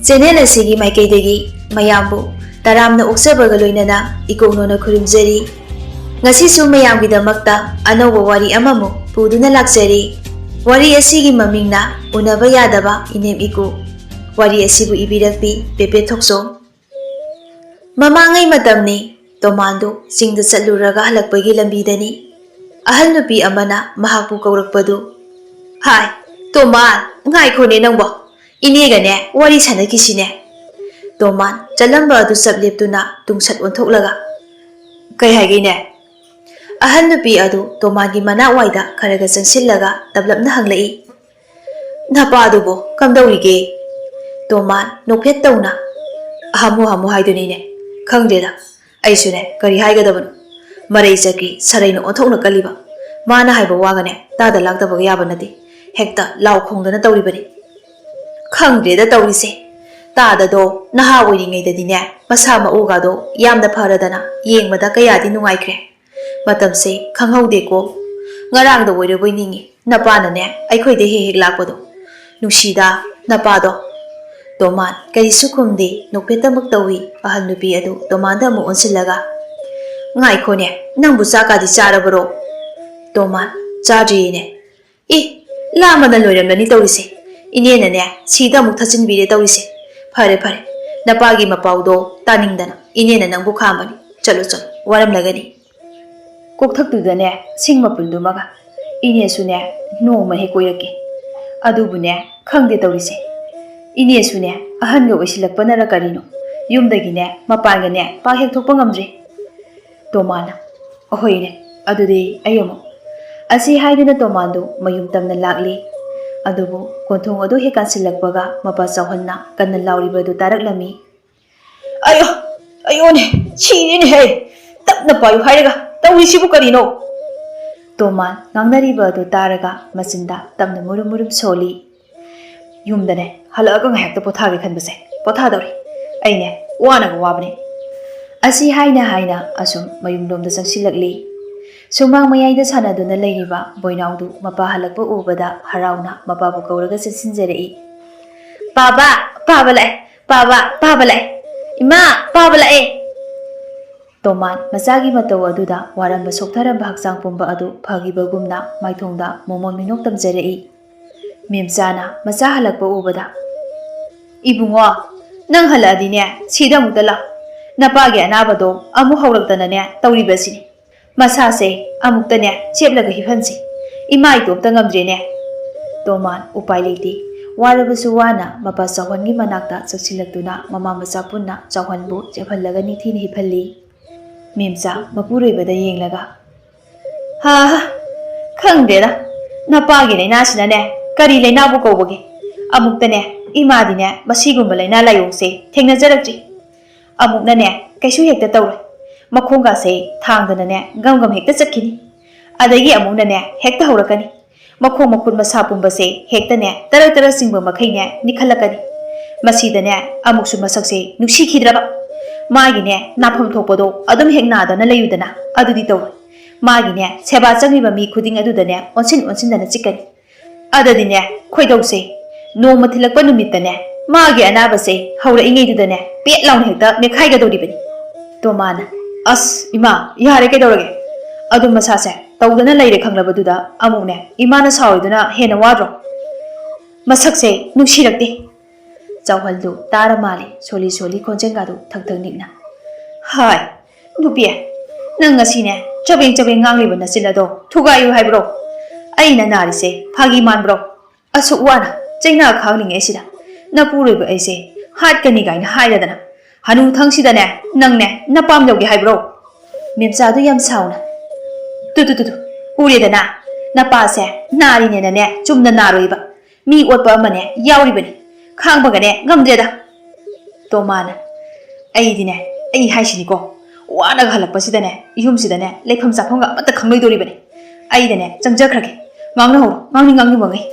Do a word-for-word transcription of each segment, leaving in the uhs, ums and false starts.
Channel ꯑꯁꯤꯒꯤ ꯃꯥꯏꯀꯩꯗꯒꯤ ꯃꯌꯥꯝꯕꯨ ꯇꯔꯥꯝꯅ ꯑꯣꯛꯆꯕꯒ ꯂꯣꯏꯅꯅ ꯏꯀꯣꯛꯅꯣꯅ ꯈꯨꯔꯨꯝꯖꯔꯤ꯫ ꯉꯁꯤꯁꯨ ꯃꯌꯥꯝꯒꯤꯗꯃꯛꯇ ꯑꯅꯧꯕ ꯋꯥꯔꯤ ꯑꯃꯃꯨꯛ ꯄꯨꯗꯨꯅ ꯂꯥꯛꯆꯔꯤ꯫ ꯋꯥꯔꯤ ꯑꯁꯤꯒꯤ ꯃꯃꯤꯡꯅ ꯎꯅꯕ ꯌꯥꯗꯕ ꯏꯅꯦꯝ ꯏꯀꯨ꯫ ꯋꯥꯔꯤ ꯑꯁꯤꯕꯨ ꯏꯕꯤꯔꯛꯄꯤ ꯄꯦꯄꯦ ꯊꯣꯛꯆꯣꯝ꯫ ꯃꯃꯥꯡꯉꯩ ꯃꯇꯝꯅꯤ꯫ ꯇꯣꯃꯥꯟꯗꯨ ꯆꯤꯡꯗ ꯆꯠꯂꯨꯔꯒ ꯍꯜꯂꯛꯄꯒꯤ ꯂꯝꯕꯤꯗꯅꯤ꯫ ꯑꯍꯜ ꯅꯨꯄꯤ ꯑꯃꯅ ꯃꯍꯥꯛꯄꯨ ꯀꯧꯔꯛꯄꯗꯨ, "ꯍꯥꯏ, ꯇꯣꯃꯥꯟ, ꯉꯥꯏꯈꯣꯅꯦ ꯅꯪꯕꯣ꯫ ꯏꯅꯦꯒꯅꯦ ꯋꯥꯔꯤ ꯁꯥꯟꯅꯈꯤꯁꯤꯅꯦ꯫" ꯇꯣꯃꯥꯟ ꯆꯠꯂꯝꯕ ꯑꯗꯨ ꯆꯞ ꯂꯦꯞꯇꯨꯅ ꯇꯨꯡꯁꯠ ꯑꯣꯟꯊꯣꯛꯂꯒ, "ꯀꯩ ꯍꯥꯏꯒꯦꯅꯦ?" ꯑꯍꯜ ꯅꯨꯄꯤ ꯑꯗꯨ ꯇꯣꯃꯥꯟꯒꯤ ꯃꯅꯥꯛꯋꯥꯏꯗ ꯈꯔꯒ ꯆꯪꯁꯤꯜꯂꯒ ꯇꯞꯂꯞꯅ ꯍꯪꯂꯛꯏ, "ꯅꯄꯥꯗꯨꯕꯨ ꯀꯝꯗꯧꯔꯤꯒꯦ?" ꯇꯣꯃꯥꯟ ꯅꯣꯛꯐꯦꯠ ꯇꯧꯅ, "ꯍꯥꯃꯨ ꯍꯥꯃꯨ ꯍꯥꯏꯗꯨꯅꯤꯅꯦ꯫ ꯈꯪꯗꯦꯗ, ꯑꯩꯁꯨꯅꯦ ꯀꯔꯤ ꯍꯥꯏꯒꯗꯕꯅꯣ꯫ ꯃꯔꯩ ꯆꯠꯈꯤ ꯁꯔꯩꯅ ꯑꯣꯟꯊꯣꯛꯅ ꯀꯜꯂꯤꯕ꯫ ꯃꯥꯅ ꯍꯥꯏꯕ ꯋꯥꯒꯅꯦ ꯇꯥꯗ ꯂꯥꯛꯇꯕꯒ ꯌꯥꯕ ꯅꯠꯇꯦ꯫ ꯍꯦꯛꯇ ꯂꯥꯎ ꯈꯣꯡꯗꯅ ꯇꯧꯔꯤꯕꯅꯤ꯫ ꯈꯪꯗ꯭ꯔꯦꯗ ꯇꯧꯔꯤꯁꯦ꯫ ꯇꯥꯗꯗꯣ ꯅꯍꯥ ꯑꯣꯏꯔꯤꯉꯩꯗꯗꯤꯅꯦ ꯃꯁꯥ ꯃꯎꯒꯗꯣ ꯌꯥꯝꯅ ꯐꯔꯗꯅ ꯌꯦꯡꯕꯗ ꯀꯌꯥꯗꯤ ꯅꯨꯡꯉꯥꯏꯈ꯭ꯔꯦ꯫ ꯃꯇꯝꯁꯦ ꯈꯪꯍꯧꯗꯦꯀꯣ꯫ ꯉꯔꯥꯡꯗ ꯑꯣꯏꯔꯕꯣꯏ ꯅꯤꯡꯉꯤ꯫ ꯅꯄꯥꯅꯅꯦ ꯑꯩꯈꯣꯏꯗ ꯍꯦꯛ ꯍꯦꯛ ꯂꯥꯛꯄꯗꯣ꯫ ꯅꯨꯡꯁꯤꯗ ꯅꯄꯥꯗꯣ꯫" ꯇꯣꯃꯥꯟ ꯀꯔꯤꯁꯨ ꯈꯨꯝꯗꯦ, ꯅꯣꯛꯐꯦꯠꯇꯃꯛ ꯇꯧꯏ꯫ ꯑꯍꯜ ꯅꯨꯄꯤ ꯑꯗꯨ ꯇꯣꯃꯥꯟꯗ ꯑꯃꯨꯛ ꯑꯣꯟꯁꯤꯜꯂꯒ, "ꯉꯥꯏꯈꯣꯅꯦ, ꯅꯪꯕꯨ ꯆꯥꯛꯀꯥꯗꯤ ꯆꯥꯔꯕꯔꯣ?" ꯇꯣꯃꯥꯟ, "ꯆꯥꯗ꯭ꯔꯤꯌꯦꯅꯦ꯫" "ꯏ, ꯂꯥꯝꯕꯅ ꯂꯣꯏꯔꯝꯂꯅꯤ ꯇꯧꯔꯤꯁꯦ꯫ ꯏꯅꯦꯅꯅꯦ ꯁꯤꯗ ꯑꯃꯨꯛ ꯊꯥꯖꯤꯟꯕꯤꯔꯦ ꯇꯧꯔꯤꯁꯦ꯫ ꯐꯔꯦ ꯐꯔꯦ, ꯅꯄꯥꯒꯤ ꯃꯄꯥꯎꯗꯣ ꯇꯥꯅꯤꯡꯗꯅ ꯏꯅꯦꯅ ꯅꯪꯕꯨ ꯈꯥꯝꯕꯅꯤ꯫ ꯆꯠꯂꯣ ꯆꯠꯂꯣ, ꯋꯥꯔꯝꯂꯒꯅꯤ꯫" ꯀꯣꯛꯊꯛꯇꯨꯗꯅꯦ ꯁꯤꯡ ꯃꯄꯨꯟꯗꯨꯃꯒ ꯏꯅꯦꯁꯨꯅꯦ ꯅꯣꯡꯃ ꯍꯦꯛ ꯀꯣꯏꯔꯛꯀꯦ꯫ ꯑꯗꯨꯕꯨꯅꯦ ꯈꯪꯗꯦ ꯇꯧꯔꯤꯁꯦ꯫ ꯏꯅꯦꯁꯨꯅꯦ ꯑꯍꯟꯒ ꯑꯣꯏꯁꯤꯜꯂꯛꯄꯅꯔ ꯀꯔꯤꯅꯣ ꯌꯨꯝꯗꯒꯤꯅꯦ ꯃꯄꯥꯟꯒꯅꯦ ꯄꯥꯛ ꯍꯦꯛ ꯊꯣꯛꯄ ꯉꯝꯗ꯭ꯔꯦ꯫ ꯇꯣꯃꯥꯟꯅ, "ꯑꯍꯣꯏꯅꯦ, ꯑꯗꯨꯗꯤ ꯑꯩ ꯑꯃꯨꯛ꯫" ꯑꯁꯤ ꯍꯥꯏꯗꯨꯅ ꯇꯣꯃꯥꯟꯗꯨ ꯃꯌꯨꯝ ꯇꯝꯅ ꯂꯥꯛꯂꯤ꯫ ꯑꯗꯨꯕꯨ ꯀꯣꯟꯊꯣꯡ ꯑꯗꯨ ꯍꯦꯛ ꯀꯥꯟꯁꯤꯜꯂꯛꯄꯒ ꯃꯄꯥ ꯆꯥꯎꯍꯟꯅ ꯀꯟꯅ ꯂꯥꯎꯔꯤꯕ ꯑꯗꯨ ꯇꯥꯔꯛꯂꯝꯃꯤ꯫ "ꯑꯌꯣ, ꯑꯌꯣꯅꯦ, ꯁꯤꯔꯦꯅꯦꯍꯦ! ꯇꯞꯅ ꯄꯥꯏꯌꯨ ꯍꯥꯏꯔꯒ ꯇꯧꯔꯤꯁꯤꯕꯨ ꯀꯔꯤꯅꯣ?" ꯇꯣꯃꯥꯟ ꯉꯥꯡꯅꯔꯤꯕ ꯑꯗꯨ ꯇꯥꯔꯒ ꯃꯆꯤꯟꯗ ꯇꯞꯅ ꯃꯨꯔꯨꯝ ꯃꯨꯔꯨꯝ ꯁꯣꯜꯂꯤ꯫ "ꯌꯨꯝꯗꯅꯦ ꯍꯜꯂꯛꯑꯒ ꯉꯥꯏꯍꯥꯛꯇ ꯄꯣꯊꯥꯒꯦ ꯈꯟꯕꯁꯦ ꯄꯣꯊꯥꯗꯧꯔꯤ꯫ ꯑꯩꯅꯦ ꯋꯥꯅꯒ ꯋꯥꯕꯅꯦ꯫" ꯑꯁꯤ ꯍꯥꯏꯅ ꯍꯥꯏꯅ ꯑꯁꯨꯝ ꯃꯌꯨꯝꯂꯣꯝꯗ ꯆꯪꯁꯤꯜꯂꯛꯂꯤ꯫ ꯁꯨꯃꯥꯡ ꯃꯌꯥꯏꯗ ꯁꯥꯟꯅꯗꯨꯅ ꯂꯩꯔꯤꯕ ꯕꯣꯏꯅꯥꯎꯗꯨ ꯃꯄꯥ ꯍꯜꯂꯛꯄ ꯎꯕꯗ ꯍꯔꯥꯎꯅ ꯃꯄꯥꯕꯨ ꯀꯧꯔꯒ ꯆꯦꯟꯁꯤꯟꯖꯔꯛꯏ꯫ "ꯄꯥꯕ, ꯄꯥꯕ ꯂꯥꯛꯑꯦ, ꯄꯥꯕ, ꯄꯥꯕ ꯂꯥꯛꯑꯦ, ꯏꯃꯥ, ꯄꯥꯕ ꯂꯥꯛꯑꯦ꯫ ꯇꯣꯃꯥꯟ ꯃꯆꯥꯒꯤ ꯃꯇꯧ ꯑꯗꯨꯗ ꯋꯥꯔꯝꯕ ꯁꯣꯛꯊꯔꯝꯕ ꯍꯛꯆꯥꯡ ꯄꯨꯝꯕ ꯑꯗꯨ ꯐꯈꯤꯕꯒꯨꯝꯅ ꯃꯥꯏꯊꯣꯡꯗ ꯃꯣꯃꯣꯟ ꯃꯤꯅꯣꯛ ꯇꯝꯖꯔꯛꯏ꯫ ꯃꯦꯝꯆꯥꯅ ꯃꯆꯥ ꯍꯜꯂꯛꯄ ꯎꯕꯗ, "ꯏꯕꯨꯡꯉꯣ, ꯅꯪ ꯍꯜꯂꯛꯑꯗꯤꯅꯦ, ꯁꯤꯗ ꯑꯃꯨꯛꯇ ꯂꯥꯛ꯫ ꯅꯄꯥꯒꯤ ꯑꯅꯥꯕꯗꯣ ꯑꯃꯨꯛ ꯍꯧꯔꯛꯇꯅꯅꯦ ꯇꯧꯔꯤꯕꯁꯤꯅꯤ꯫ ꯃꯁꯥꯁꯦ ꯑꯃꯨꯛꯇꯅꯦ ꯆꯦꯞꯂꯒ ꯍꯤꯞꯍꯟꯁꯤ꯫ ꯏꯃꯥ ꯏꯇꯣꯝꯇ ꯉꯝꯗ꯭ꯔꯦꯅꯦ꯫" ꯇꯣꯃꯥꯟ ꯎꯄꯥꯏ ꯂꯩꯇꯦ꯫ ꯋꯥꯔꯕꯁꯨ ꯋꯥꯅ ꯃꯄꯥ ꯆꯥꯎꯍꯟꯒꯤ ꯃꯅꯥꯛꯇ ꯆꯪꯁꯤꯜꯂꯛꯇꯨꯅ ꯃꯃꯥ ꯃꯆꯥ ꯄꯨꯟꯅ ꯆꯥꯎꯍꯟꯕꯨ ꯆꯦꯞꯍꯜꯂꯒ ꯅꯤꯡꯊꯤꯅ ꯍꯤꯞꯍꯜꯂꯤ꯫ ꯃꯦꯝꯆꯥ ꯃꯄꯨꯔꯣꯏꯕꯗ ꯌꯦꯡꯂꯒ, "ꯍꯥ ꯍꯥ, ꯈꯪꯗꯦꯗ, ꯅꯄꯥꯒꯤ ꯂꯥꯏꯅꯥꯁꯤꯅꯅꯦ ꯀꯔꯤ ꯂꯥꯏꯅꯥꯕꯨ ꯀꯧꯕꯒꯦ? ꯑꯃꯨꯛꯇꯅꯦ ꯏꯃꯥꯗꯤꯅꯦ ꯃꯁꯤꯒꯨꯝꯕ ꯂꯥꯏꯅꯥ ꯂꯥꯏꯑꯣꯡꯁꯦ ꯊꯦꯡꯅꯖꯔꯛꯇ꯭ꯔꯤ꯫ ꯑꯃꯨꯛꯅꯅꯦ ꯀꯩꯁꯨ ꯍꯦꯛꯇ ꯇꯧꯔꯣꯏ꯫ ꯃꯈꯣꯡꯒꯥꯁꯦ ꯊꯥꯡꯗꯅꯅꯦ ꯒꯝ ꯒꯝ ꯍꯦꯛꯇ ꯆꯠꯈꯤꯅꯤ꯫ ꯑꯗꯒꯤ ꯑꯃꯨꯛꯅꯅꯦ ꯍꯦꯛꯇ ꯍꯧꯔꯛꯀꯅꯤ꯫ ꯃꯈꯣꯡ ꯃꯈꯨꯠ ꯃꯁꯥ ꯄꯨꯝꯕꯁꯦ ꯍꯦꯛꯇꯅꯦ ꯇꯔꯛ ꯇꯔꯛ ꯆꯤꯡꯕ ꯃꯈꯩꯅꯦ ꯅꯤꯛꯈꯠꯂꯛꯀꯅꯤ꯫ ꯃꯁꯤꯗꯅꯦ ꯑꯃꯨꯛꯁꯨ ꯃꯁꯛꯁꯦ ꯅꯨꯡꯁꯤꯈꯤꯗ꯭ꯔꯕ꯫ ꯃꯥꯒꯤꯅꯦ ꯅꯥꯐꯝ ꯊꯣꯛꯄꯗꯣ ꯑꯗꯨꯝ ꯍꯦꯛ ꯅꯥꯗꯅ ꯂꯩꯌꯨꯗꯅ, ꯑꯗꯨꯗꯤ ꯇꯧꯔꯣꯏ꯫ ꯃꯥꯒꯤꯅꯦ ꯁꯦꯕꯥ ꯆꯪꯉꯤꯕ ꯃꯤ ꯈꯨꯗꯤꯡ ꯑꯗꯨꯗꯅꯦ ꯑꯣꯟꯁꯤꯟ ꯑꯣꯟꯁꯤꯟꯗꯅ ꯆꯤꯛꯀꯅꯤ꯫ ꯑꯗꯗꯤꯅꯦ ꯈꯣꯏꯗꯧꯁꯦ ꯅꯣꯡꯃ ꯊꯤꯜꯂꯛꯄ ꯅꯨꯃꯤꯠꯇꯅꯦ ꯃꯥꯒꯤ ꯑꯅꯥꯕꯁꯦ ꯍꯧꯔꯛꯏꯉꯩꯗꯨꯗꯅꯦ ꯄꯦꯠ ꯂꯥꯎꯅ ꯍꯦꯛꯇ ꯃꯦꯠꯈꯥꯏꯒꯗꯧꯔꯤꯕꯅꯤ꯫" ꯇꯣꯃꯥꯅ, "ꯑꯁ ꯏꯃꯥ, ꯌꯥꯔꯦ, ꯀꯩꯗꯧꯔꯒꯦ? ꯑꯗꯨ ꯃꯁꯥꯁꯦ ꯇꯧꯗꯅ ꯂꯩꯔꯦ ꯈꯪꯂꯕꯗꯨꯗ ꯑꯃꯨꯛꯅꯦ ꯏꯃꯥꯅ ꯁꯥꯎꯔꯤꯗꯨꯅ ꯍꯦꯟꯅ ꯋꯥꯗ꯭ꯔꯣ? ꯃꯁꯛꯁꯦ ꯅꯨꯡꯁꯤꯔꯛꯇꯦ꯫" ꯆꯥꯎꯍꯜꯗꯨ ꯇꯥꯔ ꯃꯥꯜꯂꯦ ꯁꯣꯜꯂꯤ ꯁꯣꯜꯂꯤ ꯈꯣꯟꯖꯦꯜꯒꯗꯨ ꯊꯛ ꯊꯛ ꯅꯤꯛꯅ꯫ "ꯍꯥꯏ, ꯅꯨꯄꯤ, ꯅꯪ ꯉꯁꯤꯅꯦ ꯆꯕꯦꯡ ꯆꯕꯦꯡ ꯉꯥꯡꯂꯤꯕ ꯅꯆꯤꯟ ꯑꯗꯣ ꯊꯨꯒꯥꯏꯌꯨ ꯍꯥꯏꯕ꯭ꯔꯣ? ꯑꯩꯅ ꯅꯥꯔꯤꯁꯦ ꯐꯥꯒꯤ ꯃꯥꯟꯕ꯭ꯔꯣ? ꯑꯁꯨꯛ ꯋꯥꯅ ꯆꯩꯅꯥ ꯈꯥꯡꯂꯤꯉꯩꯁꯤꯗ ꯅꯄꯨꯔꯣꯏꯕ ꯑꯩꯁꯦ ꯍꯥꯠꯀꯅꯤ ꯀꯥꯏꯅ ꯍꯥꯏꯔꯗꯅ ꯍꯅꯨ ꯊꯪꯁꯤꯗꯅꯦ ꯅꯪꯅꯦ ꯅꯄꯥꯝ ꯌꯧꯒꯦ ꯍꯥꯏꯕ꯭ꯔꯣ?" ꯃꯦꯝꯆꯥꯗꯨ ꯌꯥꯝ ꯁꯥꯎꯅ, "ꯇꯨ ꯇꯨ ꯇꯨ ꯇꯨ, ꯎꯔꯦꯗꯅ, ꯅꯄꯥꯁꯦ ꯅꯥꯔꯤꯅꯦꯅꯅꯦ ꯆꯨꯝꯅ ꯅꯥꯔꯣꯏꯕ꯫ ꯃꯤ ꯑꯣꯠꯄ ꯑꯃꯅꯦ ꯌꯥꯎꯔꯤꯕꯅꯤ꯫ ꯈꯥꯡꯕꯒꯅꯦ ꯉꯝꯗ꯭ꯔꯦꯗ꯫" ꯇꯣꯃꯥꯅ, "ꯑꯩꯗꯤꯅꯦ, ꯑꯩ ꯍꯥꯏꯁꯤꯅꯤꯀꯣ, ꯋꯥꯅꯒ ꯍꯜꯂꯛꯄꯁꯤꯗꯅꯦ ꯌꯨꯝꯁꯤꯗꯅꯦ ꯂꯩꯐꯝ ꯆꯥꯐꯝꯒ ꯑꯃꯠꯇ ꯈꯪꯂꯣꯏꯗꯧꯔꯤꯕꯅꯤ꯫ ꯑꯩꯗꯅꯦ ꯆꯪꯖꯈ꯭ꯔꯒꯦ, ꯉꯥꯡꯅꯍꯧꯔꯣ, ꯉꯥꯡꯅꯤꯡ ꯉꯥꯡꯅꯤꯡꯕꯉꯩ꯫"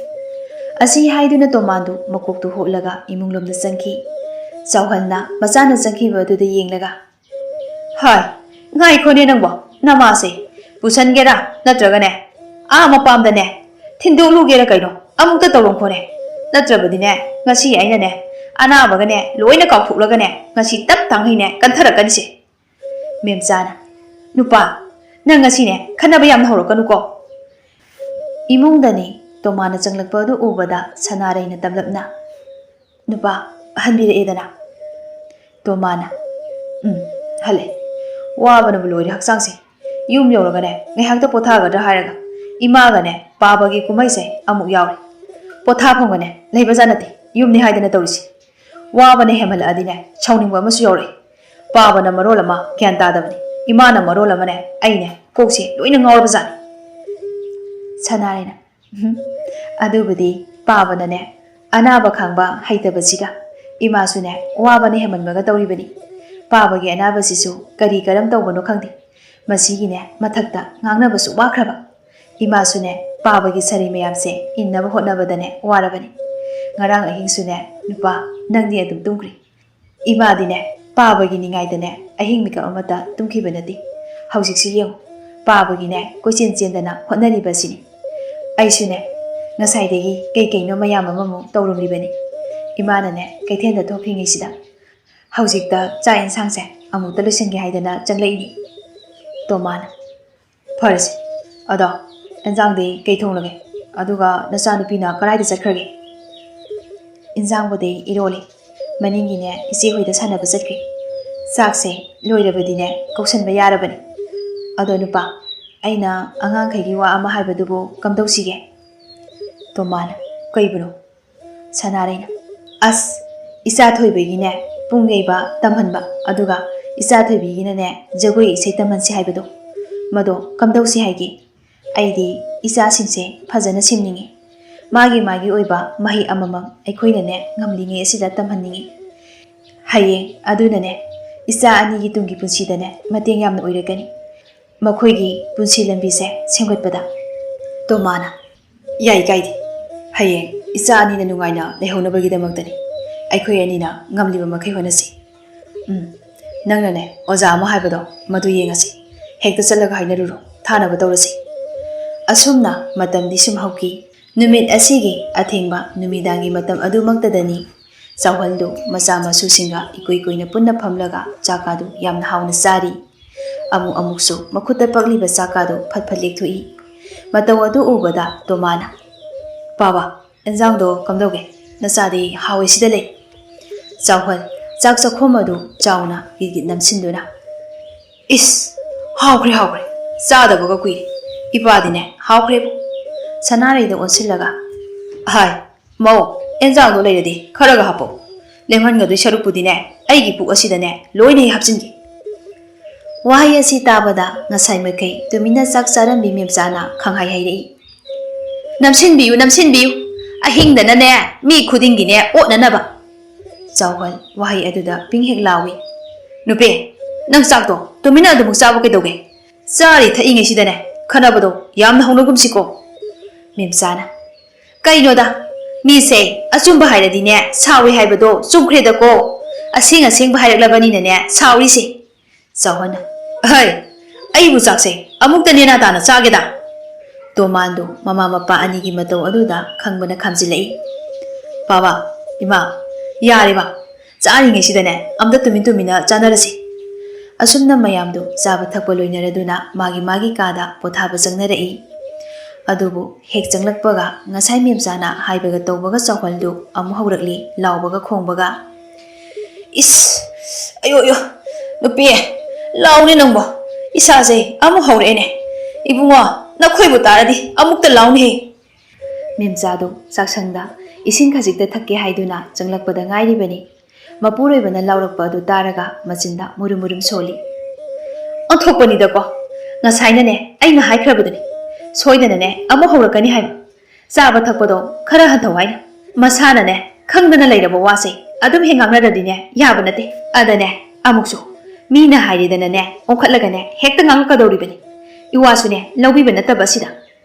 ꯑꯁꯤ ꯍꯥꯏꯗꯨꯅ ꯇꯣꯃꯥꯟꯗꯨ ꯃꯀꯣꯛꯇꯨ ꯍꯨꯠꯂꯒ ꯏꯃꯨꯡꯂꯣꯝꯗ ꯆꯪꯈꯤ꯫ ꯆꯥꯎꯍꯜꯅ ꯃꯆꯥꯅ ꯆꯪꯈꯤꯕ ꯑꯗꯨꯗ ꯌꯦꯡꯂꯒ, "ꯍꯥꯏ, ꯉꯥꯏꯈꯣꯅꯦ ꯅꯪꯕꯣ, ꯅꯃꯥꯁꯦ ꯄꯨꯁꯟꯒꯦꯔꯥ ꯅꯠꯇ꯭ꯔꯒꯅꯦ ꯑꯥ ꯃꯄꯥꯝꯗꯅꯦ ꯊꯤꯟꯗꯣꯛꯂꯨꯒꯦꯔꯥ ꯀꯩꯅꯣ ꯑꯃꯨꯛꯇ ꯇꯧꯔꯝꯈꯣꯅꯦ꯫ ꯅꯠꯇ꯭ꯔꯕꯗꯤꯅꯦ ꯉꯁꯤ ꯑꯩꯅꯅꯦ ꯑꯅꯥꯕꯒꯅꯦ ꯂꯣꯏꯅ ꯀꯥꯎꯊꯣꯛꯂꯒꯅꯦ ꯉꯁꯤ ꯇꯞ ꯇꯥꯡꯈꯩꯅꯦ ꯀꯟꯊꯔꯛꯀꯅꯤꯁꯦ꯫ ꯃꯦꯝꯆꯥꯅ, "ꯅꯨꯄꯥ, ꯅꯪ ꯉꯁꯤꯅꯦ ꯈꯟꯅꯕ ꯌꯥꯝꯅ ꯍꯧꯔꯛꯀꯅꯨꯀꯣ꯫" ꯏꯃꯨꯡꯗꯅꯤ ꯇꯣꯃꯥꯅ ꯆꯪꯂꯛꯄ ꯑꯗꯨ ꯎꯕꯗ ꯁꯅꯥꯔꯩꯅ ꯇꯞꯂꯞꯅ, "ꯅꯨꯄꯥ, ꯍꯟꯕꯤꯔꯛꯑꯦꯗꯅ?" ꯇꯣꯃꯥꯅ, "ꯎꯝ, ꯍꯜꯂꯦ꯫ ꯋꯥꯕꯅꯕꯨ ꯂꯣꯏꯔꯦ ꯍꯛꯆꯥꯡꯁꯦ꯫ ꯌꯨꯝ ꯌꯧꯔꯒꯅꯦ ꯉꯥꯏꯍꯥꯛꯇ ꯄꯣꯊꯥꯒꯗ꯭ꯔꯥ ꯍꯥꯏꯔꯒ ꯏꯃꯥꯒꯅꯦ ꯄꯥꯕꯒꯤ ꯀꯨꯝꯍꯩꯁꯦ ꯑꯃꯨꯛ ꯌꯥꯎꯔꯦ꯫ ꯄꯣꯊꯥꯐꯝꯒꯅꯦ ꯂꯩꯕꯖꯥꯠ ꯅꯠꯇꯦ, ꯌꯨꯝꯅꯤ ꯍꯥꯏꯗꯅ ꯇꯧꯔꯤꯁꯦ꯫ ꯋꯥꯕꯅ ꯍꯦꯟꯃꯜꯂꯛꯑꯗꯤꯅꯦ ꯁꯥꯎꯅꯤꯡꯕ ꯑꯃꯁꯨ ꯌꯥꯎꯔꯛꯑꯦ꯫ ꯄꯥꯕꯅ ꯃꯔꯣꯜ ꯑꯃ ꯒ꯭ꯌꯥꯟ ꯇꯥꯗꯕꯅꯤ, ꯏꯃꯥꯅ ꯃꯔꯣꯜ ꯑꯃꯅꯦ ꯑꯩꯅꯦ ꯀꯣꯛꯁꯦ ꯂꯣꯏꯅ ꯉꯥꯎꯔꯕꯖꯥꯠꯅꯤ꯫" ꯁꯅꯥꯔꯩꯅ, "ꯎꯝ, ꯑꯗꯨꯕꯨꯗꯤ ꯄꯥꯕꯅꯅꯦ ꯑꯅꯥꯕ ꯈꯥꯡꯕ ꯍꯩꯇꯕꯁꯤꯒ ꯏꯃꯥꯁꯨꯅꯦ ꯋꯥꯕꯅ ꯍꯦꯟꯃꯟꯕꯒ ꯇꯧꯔꯤꯕꯅꯤ꯫ ꯄꯥꯕꯒꯤ ꯑꯅꯥꯕꯁꯤꯁꯨ ꯀꯔꯤ ꯀꯔꯝ ꯇꯧꯕꯅꯣ ꯈꯪꯗꯦ꯫ ꯃꯁꯤꯒꯤꯅꯦ ꯃꯊꯛꯇ ꯉꯥꯡꯅꯕꯁꯨ ꯋꯥꯈ꯭ꯔꯕ꯫ ꯏꯃꯥꯁꯨꯅꯦ ꯄꯥꯕꯒꯤ ꯁꯔꯤ ꯃꯌꯥꯝꯁꯦ ꯏꯟꯅꯕ ꯍꯣꯠꯅꯕꯗꯅꯦ ꯋꯥꯔꯕꯅꯤ꯫ ꯉꯔꯥꯡ ꯑꯍꯤꯡꯁꯨꯅꯦ ꯅꯨꯄꯥ ꯅꯪꯗꯤ ꯑꯗꯨꯝ ꯇꯨꯝꯈ꯭ꯔꯦ꯫ ꯏꯃꯥꯗꯤꯅꯦ ꯄꯥꯕꯒꯤ ꯅꯤꯡꯉꯥꯏꯗꯅꯦ ꯑꯍꯤꯡ ꯃꯤꯀꯞ ꯑꯃꯠꯇ ꯇꯨꯝꯈꯤꯕ ꯅꯠꯇꯦ꯫ ꯍꯧꯖꯤꯛꯁꯨ ꯌꯦꯡꯉꯨ, ꯄꯥꯕꯒꯤꯅꯦ ꯀꯣꯏꯆꯦꯟ ꯆꯦꯟꯗꯅ ꯍꯣꯠꯅꯔꯤꯕꯁꯤꯅꯤ꯫ ꯑꯩꯁꯨꯅꯦ ꯉꯁꯥꯏꯗꯒꯤ ꯀꯩ ꯀꯩꯅꯣ ꯃꯌꯥꯝ ꯑꯃꯃꯨꯛ ꯇꯧꯔꯝꯂꯤꯕꯅꯤ꯫ ꯏꯃꯥꯅꯅꯦ ꯀꯩꯊꯦꯜꯗ ꯊꯣꯛꯈ꯭ꯔꯤꯉꯩꯁꯤꯗ ꯍꯧꯖꯤꯛꯇ ꯆꯥꯛ ꯌꯦꯟꯁꯥꯡꯁꯦ ꯑꯃꯨꯛꯇ ꯂꯣꯏꯁꯤꯟꯒꯦ ꯍꯥꯏꯗꯅ ꯆꯪꯂꯛꯏꯅꯤ꯫" ꯇꯣꯃꯥꯅ, "ꯐꯔꯁꯦ꯫ ꯑꯗꯣ ꯏꯟꯖꯥꯡꯗꯤ ꯀꯩ ꯊꯣꯡꯂꯒꯦ? ꯑꯗꯨꯒ ꯅꯆꯥꯅꯨꯄꯤꯅ ꯀꯗꯥꯏꯗ ꯆꯠꯈ꯭ꯔꯒꯦ?" "ꯏꯟꯖꯥꯡꯕꯨꯗꯤ ꯏꯔꯣꯜꯂꯤ꯫ ꯃꯅꯤꯡꯒꯤꯅꯦ ꯏꯆꯦ ꯍꯣꯏꯗ ꯁꯥꯟꯅꯕ ꯆꯠꯈ꯭ꯔꯦ꯫ ꯆꯥꯛꯁꯦ ꯂꯣꯏꯔꯕꯗꯤꯅꯦ ꯀꯧꯁꯟꯕ ꯌꯥꯔꯕꯅꯤ꯫ ꯑꯗꯣ ꯅꯨꯄꯥ, ꯑꯩꯅ ꯑꯉꯥꯡꯈꯩꯒꯤ ꯋꯥ ꯑꯃ ꯍꯥꯏꯕꯗꯨꯕꯨ ꯀꯝꯗꯧꯁꯤꯒꯦ?" ꯇꯣꯃꯥꯅ, "ꯀꯩꯕꯨꯅꯣ?" ꯁꯅꯥꯔꯩꯅ, "ꯑꯁ, ꯏꯆꯥ ꯊꯣꯏꯕꯒꯤꯅꯦ ꯄꯨꯡ ꯌꯩꯕ ꯇꯝꯍꯟꯕ, ꯑꯗꯨꯒ ꯏꯆꯥ ꯊꯣꯏꯕꯤꯒꯤꯅꯅꯦ ꯖꯒꯣꯏ ꯏꯁꯩ ꯇꯝꯍꯟꯁꯤ ꯍꯥꯏꯕꯗꯣ, ꯃꯗꯣ ꯀꯝꯗꯧꯁꯤ ꯍꯥꯏꯒꯦ? ꯑꯩꯗꯤ ꯏꯆꯥꯁꯤꯡꯁꯦ ꯐꯖꯅ ꯁꯦꯝꯅꯤꯡꯉꯤ꯫ ꯃꯥꯒꯤ ꯃꯥꯒꯤ ꯑꯣꯏꯕ ꯃꯍꯩ ꯑꯃꯃꯝ ꯑꯩꯈꯣꯏꯅꯅꯦ ꯉꯝꯂꯤꯉꯩ ꯑꯁꯤꯗ ꯇꯝꯍꯟꯅꯤꯡꯉꯤ꯫ ꯍꯌꯦꯡ ꯑꯗꯨꯅꯅꯦ ꯏꯆꯥ ꯑꯅꯤꯒꯤ ꯇꯨꯡꯒꯤ ꯄꯨꯟꯁꯤꯗꯅꯦ ꯃꯇꯦꯡ ꯌꯥꯝꯅ ꯑꯣꯏꯔꯛꯀꯅꯤ, ꯃꯈꯣꯏꯒꯤ ꯄꯨꯟꯁꯤ ꯂꯝꯕꯤꯁꯦ ꯁꯦꯝꯒꯠꯄꯗ꯫" ꯇꯣꯃꯥꯅ, "ꯌꯥꯏ, ꯀꯥꯏꯗꯦ꯫ ꯍꯌꯦꯡ ꯏꯆꯥ ꯑꯅꯤꯅ ꯅꯨꯡꯉꯥꯏꯅ ꯂꯩꯍꯧꯅꯕꯒꯤꯗꯃꯛꯇꯅꯤ ꯑꯩꯈꯣꯏ ꯑꯅꯤꯅ ꯉꯝꯂꯤꯕ ꯃꯈꯩ ꯍꯣꯠꯅꯁꯤ꯫ ꯎꯝ, ꯅꯪꯅꯅꯦ ꯑꯣꯖꯥ ꯑꯃ ꯍꯥꯏꯕꯗꯣ ꯃꯗꯨ ꯌꯦꯡꯉꯁꯤ꯫ ꯍꯦꯛꯇ ꯆꯠꯂꯒ ꯍꯥꯏꯅꯔꯨꯔꯣ, ꯊꯥꯅꯕ ꯇꯧꯔꯁꯤ꯫" ꯑꯁꯨꯝꯅ ꯃꯇꯝꯗꯤ ꯁꯨꯝ ꯍꯧꯈꯤ꯫ ꯅꯨꯃꯤꯠ ꯑꯁꯤꯒꯤ ꯑꯊꯦꯡꯕ ꯅꯨꯃꯤꯗꯥꯡꯒꯤ ꯃꯇꯝ ꯑꯗꯨꯃꯛꯇꯗꯅꯤ ꯆꯥꯎꯍꯜꯗꯨ ꯃꯆꯥ ꯃꯁꯨꯁꯤꯡꯒ ꯏꯀꯨꯏ ꯀꯨꯏꯅ ꯄꯨꯟꯅ ꯐꯝꯂꯒ ꯆꯥꯛꯀꯥꯗꯨ ꯌꯥꯝꯅ ꯍꯥꯎꯅ ꯆꯥꯔꯤ꯫ ꯑꯃꯨꯛ ꯑꯃꯨꯛꯁꯨ ꯃꯈꯨꯠꯇ ꯄꯛꯂꯤꯕ ꯆꯥꯛꯀꯥꯗꯨ ꯐꯠ ꯐꯠ ꯂꯦꯛꯊꯣꯛꯏ꯫ ꯃꯇꯧ ꯑꯗꯨ ꯎꯕꯗ ꯇꯣꯃꯥꯅ, "ꯄꯥꯕ, ꯑꯦꯟꯖꯥꯡꯗꯣ ꯀꯝꯗꯧꯒꯦ? ꯅꯆꯥꯗꯤ ꯍꯥꯎꯏ ꯁꯤꯗ ꯂꯩ꯫" ꯆꯥꯎꯍꯜ ꯆꯥꯛ ꯆꯥꯛꯈꯣꯝ ꯑꯗꯨ ꯆꯥꯎꯅ ꯒꯤꯠ ꯒꯤꯠ ꯅꯝꯁꯤꯟꯗꯨꯅ, "ꯏꯁ, ꯍꯥꯎꯈ꯭ꯔꯦ, ꯍꯥꯎꯈ꯭ꯔꯦ꯫ ꯆꯥꯗꯕꯒ ꯀꯨꯏꯔꯦ꯫ ꯏꯄꯥꯗꯤꯅꯦ ꯍꯥꯎꯈ꯭ꯔꯦꯕꯨ꯫" ꯁꯅꯥꯔꯩꯗ ꯑꯣꯟꯁꯤꯜꯂꯒ, "ꯍꯥꯏ, ꯃꯧ, ꯑꯦꯟꯖꯥꯡꯗꯣ ꯂꯩꯔꯗꯤ ꯈꯔꯒ ꯍꯥꯞꯄꯛꯎ꯫ ꯂꯦꯝꯍꯟꯒꯗꯣꯏ ꯁꯔꯨꯛꯄꯨꯗꯤꯅꯦ ꯑꯩꯒꯤ ꯄꯨꯛ ꯑꯁꯤꯗꯅꯦ ꯂꯣꯏꯅ ꯍꯦꯛ ꯍꯥꯞꯆꯤꯟꯒꯦ꯫" ꯋꯥꯍꯩ ꯑꯁꯤ ꯇꯥꯕꯗ ꯉꯁꯥꯏ ꯃꯈꯩ ꯇꯨꯃꯤꯟꯅ ꯆꯥꯛ ꯆꯥꯔꯝꯕꯤ ꯃꯦꯝꯆꯥꯅ ꯈꯪꯍꯥꯏ ꯍꯥꯏꯔꯛꯏ, "ꯅꯝꯁꯤꯟꯕꯤꯌꯨ, ꯅꯝꯁꯤꯟꯕꯤꯌꯨ꯫ ꯑꯍꯤꯡꯗꯅꯅꯦ ꯃꯤ ꯈꯨꯗꯤꯡꯒꯤꯅꯦ ꯑꯣꯠꯅꯅꯕ꯫" ꯆꯥꯎꯍꯜ ꯋꯥꯍꯩ ꯑꯗꯨꯗ ꯄꯤꯡ ꯍꯦꯛ ꯂꯥꯎꯏ꯫ "ꯅꯨꯄꯤ, ꯅꯪ ꯆꯥꯛꯇꯣ ꯇꯨꯃꯤꯟꯅ ꯑꯗꯨꯃꯛ ꯆꯥꯕ ꯀꯩꯗꯧꯒꯦ? ꯆꯥꯔꯤ ꯊꯛꯏꯉꯩꯁꯤꯗꯅꯦ ꯈꯠꯅꯕꯗꯣ ꯌꯥꯝꯅ ꯍꯧꯅꯒꯨꯝꯁꯤꯀꯣ꯫" ꯃꯦꯝꯆꯥꯅ, "ꯀꯩꯅꯣꯗ, ꯃꯤꯁꯦ ꯑꯆꯨꯝꯕ ꯍꯥꯏꯔꯗꯤꯅꯦ ꯁꯥꯎꯏ ꯍꯥꯏꯕꯗꯣ ꯆꯨꯝꯈ꯭ꯔꯦꯗꯀꯣ꯫ ꯑꯁꯦꯡ ꯑꯁꯦꯡꯕ ꯍꯥꯏꯔꯛꯂꯕꯅꯤꯅꯅꯦ ꯁꯥꯎꯔꯤꯁꯦ꯫" ꯆꯥꯎꯍꯟꯅ, "ꯑꯍꯩ, ꯑꯩꯕꯨ ꯆꯥꯛꯁꯦ ꯑꯃꯨꯛꯇ ꯅꯦꯅꯥ ꯇꯥꯅ ꯆꯥꯒꯦꯗ꯫" ꯇꯣꯃꯥꯟꯗꯨ ꯃꯃꯥ ꯃꯄꯥ ꯑꯅꯤꯒꯤ ꯃꯇꯧ ꯑꯗꯨꯗ ꯈꯪꯕꯅ ꯈꯥꯝꯖꯤꯜꯂꯛꯏ꯫ "ꯄꯥꯕ, ꯏꯃꯥ, ꯌꯥꯔꯦꯕ, ꯆꯥꯔꯤꯉꯩꯁꯤꯗꯅꯦ ꯑꯝꯇ ꯇꯨꯃꯤꯟ ꯇꯨꯃꯤꯟꯅ ꯆꯥꯅꯔꯁꯤ꯫" ꯑꯁꯨꯝꯅ ꯃꯌꯥꯝꯗꯨ ꯆꯥꯕ ꯊꯛꯄ ꯂꯣꯏꯅꯔꯗꯨꯅ ꯃꯥꯒꯤ ꯃꯥꯒꯤ ꯀꯥꯗ ꯄꯣꯊꯥꯕ ꯆꯪꯅꯔꯛꯏ꯫ ꯑꯗꯨꯕꯨ ꯍꯦꯛ ꯆꯪꯂꯛꯄꯒ ꯉꯁꯥꯏ ꯃꯦꯝꯆꯥꯅ ꯍꯥꯏꯕꯒ ꯇꯧꯕꯒ ꯆꯥꯎꯍꯜꯗꯨ ꯑꯃꯨꯛ ꯍꯧꯔꯛꯂꯤ, ꯂꯥꯎꯕꯒ ꯈꯣꯡꯕꯒ꯫ "ꯏꯁ, ꯑꯌꯣ, ꯑꯌꯣ, ꯅꯨꯄꯤ, ꯂꯥꯎꯅꯦ ꯅꯪꯕꯣ꯫ ꯏꯁꯥꯁꯦ ꯑꯃꯨꯛ ꯍꯧꯔꯛꯑꯦꯅꯦ꯫ ꯏꯕꯨꯡꯉꯣ, ꯅꯈꯣꯏꯕꯨ ꯇꯥꯔꯗꯤ ꯑꯃꯨꯛꯇ ꯂꯥꯎꯅꯦꯍꯦ꯫" ꯃꯦꯝꯆꯥꯗꯨ ꯆꯥꯛꯁꯪꯗ ꯏꯁꯤꯡ ꯈꯖꯤꯛꯇ ꯊꯛꯀꯦ ꯍꯥꯏꯗꯨꯅ ꯆꯪꯂꯛꯄꯗ ꯉꯥꯏꯔꯤꯕꯅꯤ꯫ ꯃꯄꯨꯔꯣꯏꯕꯅ ꯂꯥꯎꯔꯛꯄ ꯑꯗꯨ ꯇꯥꯔꯒ ꯃꯆꯤꯟꯗ ꯃꯨꯔꯨꯝ ꯃꯨꯔꯨꯝ ꯁꯣꯜꯂꯤ꯫ "ꯑꯣꯟꯊꯣꯛꯄꯅꯤꯗꯀꯣ꯫ ꯉꯁꯥꯏꯅꯅꯦ ꯑꯩꯅ ꯍꯥꯏꯈ꯭ꯔꯕꯗꯨꯅꯤ, ꯁꯣꯏꯗꯅꯅꯦ ꯑꯃꯨꯛ ꯍꯧꯔꯛꯀꯅꯤ ꯍꯥꯏꯕ꯫ ꯆꯥꯕ ꯊꯛꯄꯗꯣ ꯈꯔ ꯍꯟꯊꯧ ꯍꯥꯏꯅ꯫ ꯃꯁꯥꯅꯅꯦ ꯈꯪꯗꯅ ꯂꯩꯔꯕ ꯋꯥꯁꯦ ꯑꯗꯨꯝ ꯍꯦꯛ ꯉꯥꯡꯅꯗ꯭ꯔꯗꯤꯅꯦ ꯌꯥꯕ ꯅꯠꯇꯦ꯫ ꯑꯗꯅꯦ ꯑꯃꯨꯛꯁꯨ ꯃꯤꯅ ꯍꯥꯏꯔꯦꯗꯅꯅꯦ ꯑꯣꯟꯈꯠꯂꯒꯅꯦ ꯍꯦꯛꯇ ꯉꯥꯡꯉꯛꯀꯗꯧꯔꯤꯕꯅꯤ꯫ ꯏꯋꯥꯁꯨꯅꯦ ꯂꯧꯕꯤꯕ ꯅꯠꯇꯕ ꯑꯁꯤꯗ꯫